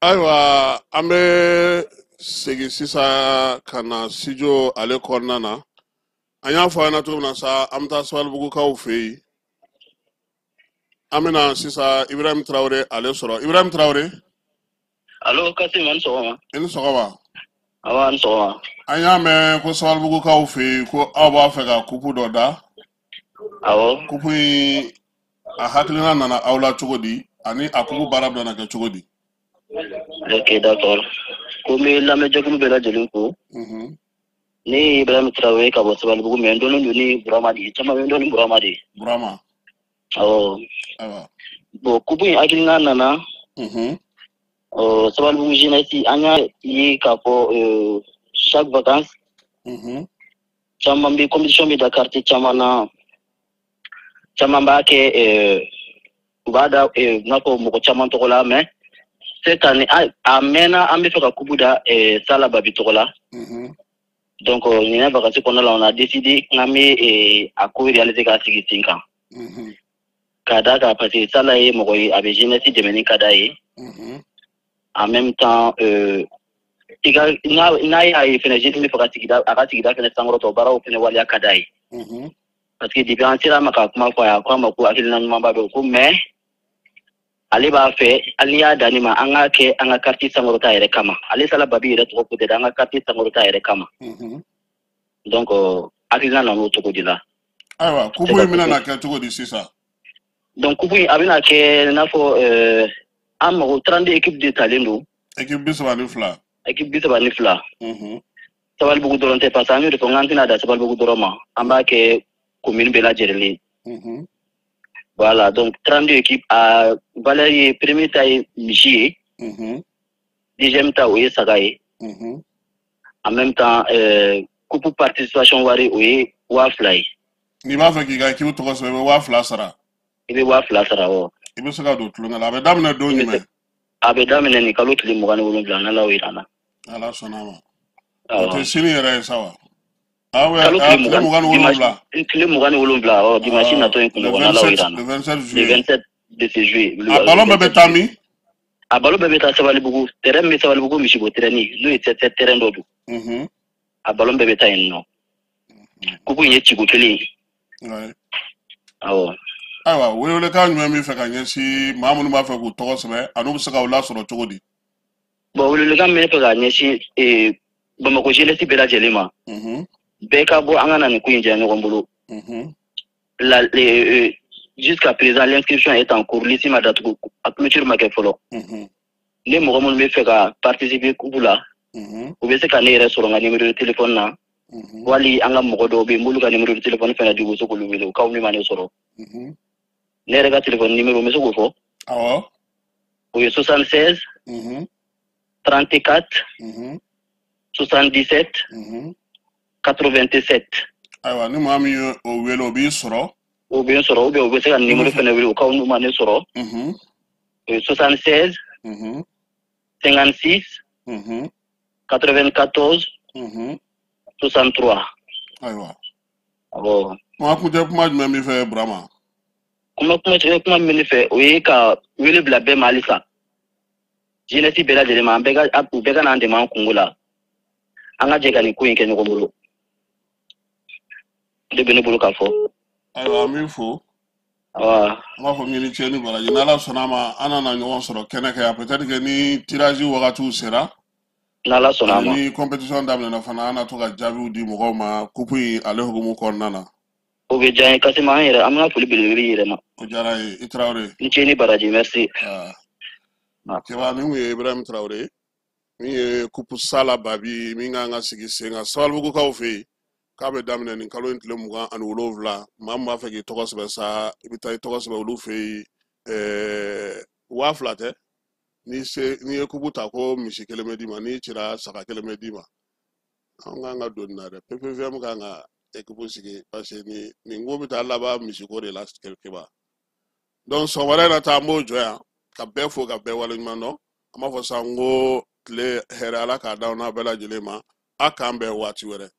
Ayiwa, an bɛ segin sisan ka na studio ale kɔnɔna na. An y'a fɔ an ɲɛna cogo min na sa, an bɛ taa Sabalibugukaw fɛ yen. An bɛna sisan Ibrahim Traore ale sɔrɔ. Ibrahim Traore. Allo Kasim, an sɔgɔma. I ni sɔgɔma. Awa, an sɔgɔma. An y'a mɛn ko Sabalibugukaw fɛ yen ko aw b'a fɛ ka kupu dɔ da. Awɔ. Kupu in, a hakilina nana aw la cogo di ani a kupu baara bɛna kɛ cogo di? Ok, d'accord. Ko n bɛ lamɛnjɛkulu bɛɛ lajɛlen fo. Ne ye Ibrahim Traore ka bɔ Sabalibugu, mais n dɔnnen don ni Burama de ye. Caman bɛ n dɔn ni Burama de ye. Burama. Awɔ. Ayiwa. Bon, kupu in hakilina nana. Ɔ, Sabalibugu jeunesse, an y'a ye k'a fɔ chaque vacance. Caman bɛ compétition bɛ da quartier caman na. Caman b'a kɛ, u b'a da i n'a fɔ mɔgɔ caman tɔgɔ la, mais cette année a mɛnna an bɛ fɛ ka kupu da Sala Babi tɔgɔ la. Donc ɲinɛ vacances kɔnɔna la, on a décidé k'an bɛ a ko réaliser k'a sigi sen kan. K'a d'a kan parce que Sala ye mɔgɔ ye, a bɛ jeunesse dɛmɛni ka d'a ye. En même temps, i ka n'a y'a ye fɛnɛ jeune bɛ fɛ ka sigida, a ka sigida fɛnɛ sankɔrɔta, o baaraw fɛnɛ waleya ka d'a ye. Parce que depuis an sera a ma ka kuma fɔ a ye, a ko a ma ko hakilina ɲumanba bɛ ko, mais ale b'a fɛ hali n'i y'a dan ne ma, an k'a kɛ an ka quartier sankɔrɔta yɛrɛ kama. Ale Sala Babi yɛrɛ tɔgɔ ko tɛ dɛ, an ka quartier sankɔrɔta yɛrɛ kama. Donc hakilina nana o cogo de la. Ayiwa, kupu in bɛna na kɛ cogo di sisan? Donc kupu in a bɛna kɛ i n'a fɔ an mago 32 équipes de talen don. Équipe 32. Équipe 32. Sabalibugu dɔrɔn tɛ, parce que an y'o de fɔ, n k'an tɛna dan Sabalibugu dɔrɔn ma, an b'a kɛ commune bɛɛ lajɛlen. Voilà, donc 32 équipes à valeur ye, premier ta ye misi ye. Deuxième ta o ye saga ye. En même temps, coupe participation wari o ye 2000 ye. N'i b'a fɛ k'i ka équipe tɔgɔ sɛbɛn, i bɛ 2000 sara. I bɛ 2000 sara, awɔ. I bɛ se ka don tulonkɛ la. A bɛ daminɛ don jumɛn? A bɛ daminɛ nin kalo tile 27, n'Ala y'o jira an na. Ala sɔnna a ma. O tɛ sini yɛrɛ ye sa wa? Ah ouais, kalo tile 27. Tile 27, awɔ, dimanche natɔ in kunɲɔgɔn, n'Ala y'o jira an na. Le 27 juillet. Le 27 de ce juillet. A ballon bɛɛ bɛ taa min? A ballon bɛɛ bɛ taa Sabalibugu. Terrain min bɛ Sabalibugu, misibo terrain n'o ye 7 terrain dɔ don. A ballon bɛɛ bɛ taa yen nɔ. Kupu in ye ciko kelen ye. Awɔ. Ayiwa, welewelekan jumɛn b'i fɛ ka ɲɛsin maa minnu b'a fɛ k'u tɔgɔ sɛbɛn ani u bɛ se k'aw lasɔrɔ cogo di? Bon, welewelekan min bɛ fɛ ka ɲɛsin Bamakɔ jeunesse bɛɛ lajɛlen ma. Bɛɛ ka bɔ, an ka na nin ko in diya ɲɔgɔn bolo. La, jusqu'à présent, l'inscription est en cours, liste ma datugu, a clôture ma kɛ fɔlɔ. Ni mɔgɔ minnu bɛ fɛ ka participer coupe la, u bɛ se ka ne yɛrɛ sɔrɔ n ka numéro de téléphone na. Wali an ka mɔgɔ dɔw bɛ yen, n b'olu ka numéro de téléphone fɛnɛ di, u bɛ se k'olu wele, u k'aw min ma ne sɔrɔ. Ne yɛrɛ ka téléphone numéro, n bɛ se k'o fɔ? Awɔ. O ye 76 34 77 87. Ayiwa, ni maa min ye o wele, o b'i sɔrɔ. O bɛ n sɔrɔ, ou bien u bɛ se ka numéro fɛnɛ wele, u k'aw n'u ma ne sɔrɔ. O ye 76 56 94 63. Ayiwa. Awɔ. Kuma kuncɛ kuma jumɛn b'i fɛ, Burama? Kuma kuncɛ kuma min bɛ ne fɛ, o ye ka wele bila bɛɛ ma halisa. Jeunesse bɛɛ lajɛlen ma, an bɛɛ ka, u bɛɛ ka n'an dɛmɛ an kungo la. An ka jɛ ka nin ko in kɛ ɲɔgɔn bolo. O de bɛ ne bolo k'a fɔ. Ayiwa, an b'i fo. Awa. An b'a fɔ k'i ni ce ni baraji, n'Ala sɔnna a ma an nana ɲɔgɔn sɔrɔ kɛnɛ kan yan, peut-être que ni tirage wagatiw sera, N'Ala sɔnna a ma. Ni compétition daminɛna fana, an na to ka jaabiw di mɔgɔw ma coupe in ale hukumu kɔnɔna na. O bɛ diya n ye Kassim, an yɛrɛ an bɛna foli belebele y'i yɛrɛ ma. O diyara n ye, i Tarawele. Ni ce ni baraji, merci. Keba, nin kun ye Ibrahim Tarawele ye, min ye coupe Sala Babi min kan ka sigi sen kan Sabalibugukaw fɛ yen, k'a bɛ daminɛ nin kalo in tile 27. Maa min b'a fɛ k'i tɔgɔ sɛbɛn sa, i bɛ taa i tɔgɔ sɛbɛn olu fɛ yen. 2000 tɛ, n'i ye kupu ta ko misi kelen bɛ d'i ma, n'i cira saga kelen bɛ d'i ma. Anw kan ka don nin na dɛ, PPVM kan ka équipe sigi, parce que nin ko bɛ taa laban misiko de la Keba. Donc sɔgɔmada in na ta, an b'o jɔ yan ka bɛɛ fo ka bɛɛ waleɲuman dɔn. An b'a fɔ sa n ko tile hɛrɛ, Ala k'a d'aw n'a bɛɛ lajɛlen ma. A k'an bɛn waati wɛrɛ.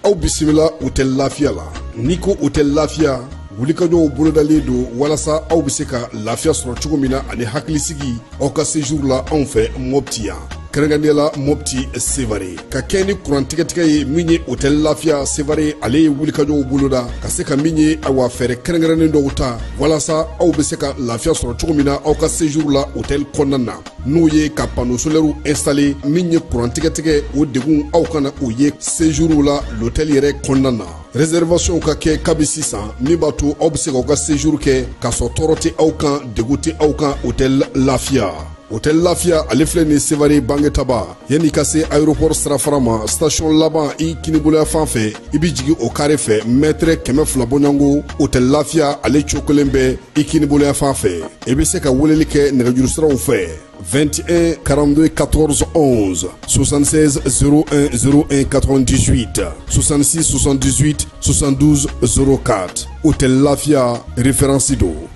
Aw bisimila Hôtel Lafiya la. N'i ko Hôtel Lafiya, wulikajɔw bolodalen don walasa aw bɛ se ka lafiya sɔrɔ cogo min na ani hakilisigi aw ka séjour la anw fɛ Mopti yan, kɛrɛnkɛrɛnnenya la Mopti Sevare, ka kɛ ni kuran tigɛtigɛ ye. Min ye Hôtel Lafiya Sevare, ale ye wulikajɔw boloda ka se ka min ye awa fɛɛrɛ kɛrɛnkɛrɛnnen dɔw ta walasa aw bɛ se ka lafiya sɔrɔ cogo min na aw ka séjour la hôtel kɔnɔna na, n'o ye ka panneau solaire installé. Min ye kuran tigɛtigɛ, o degun aw kana o ye séjour la l'hôtel yɛrɛ kɔnɔna na. Réservation ka kɛ kabi sisan, min b'a to aw bɛ se k'aw ka séjour kɛ k'a sɔrɔ tɔɔrɔ tɛ aw kan, degun tɛ aw kan. Hôtel Lafiya, Hôtel Lafiya, ale filɛ nin Sevare Bangetaba, yanni ka se aéroport sirafara ma, station laban i kiniboloya fan fɛ, i bɛ jigin o carré fɛ, mètre 200 bɔɲɔgɔnko. Hôtel Lafiya, ale cokolen bɛ i kiniboloya fan fɛ. I bɛ se ka weleli kɛ nɛgɛjuru siraw fɛ: 21 42 14 11, 76 01 01 98, 66 78 72 04. Hôtel Lafia, référence don.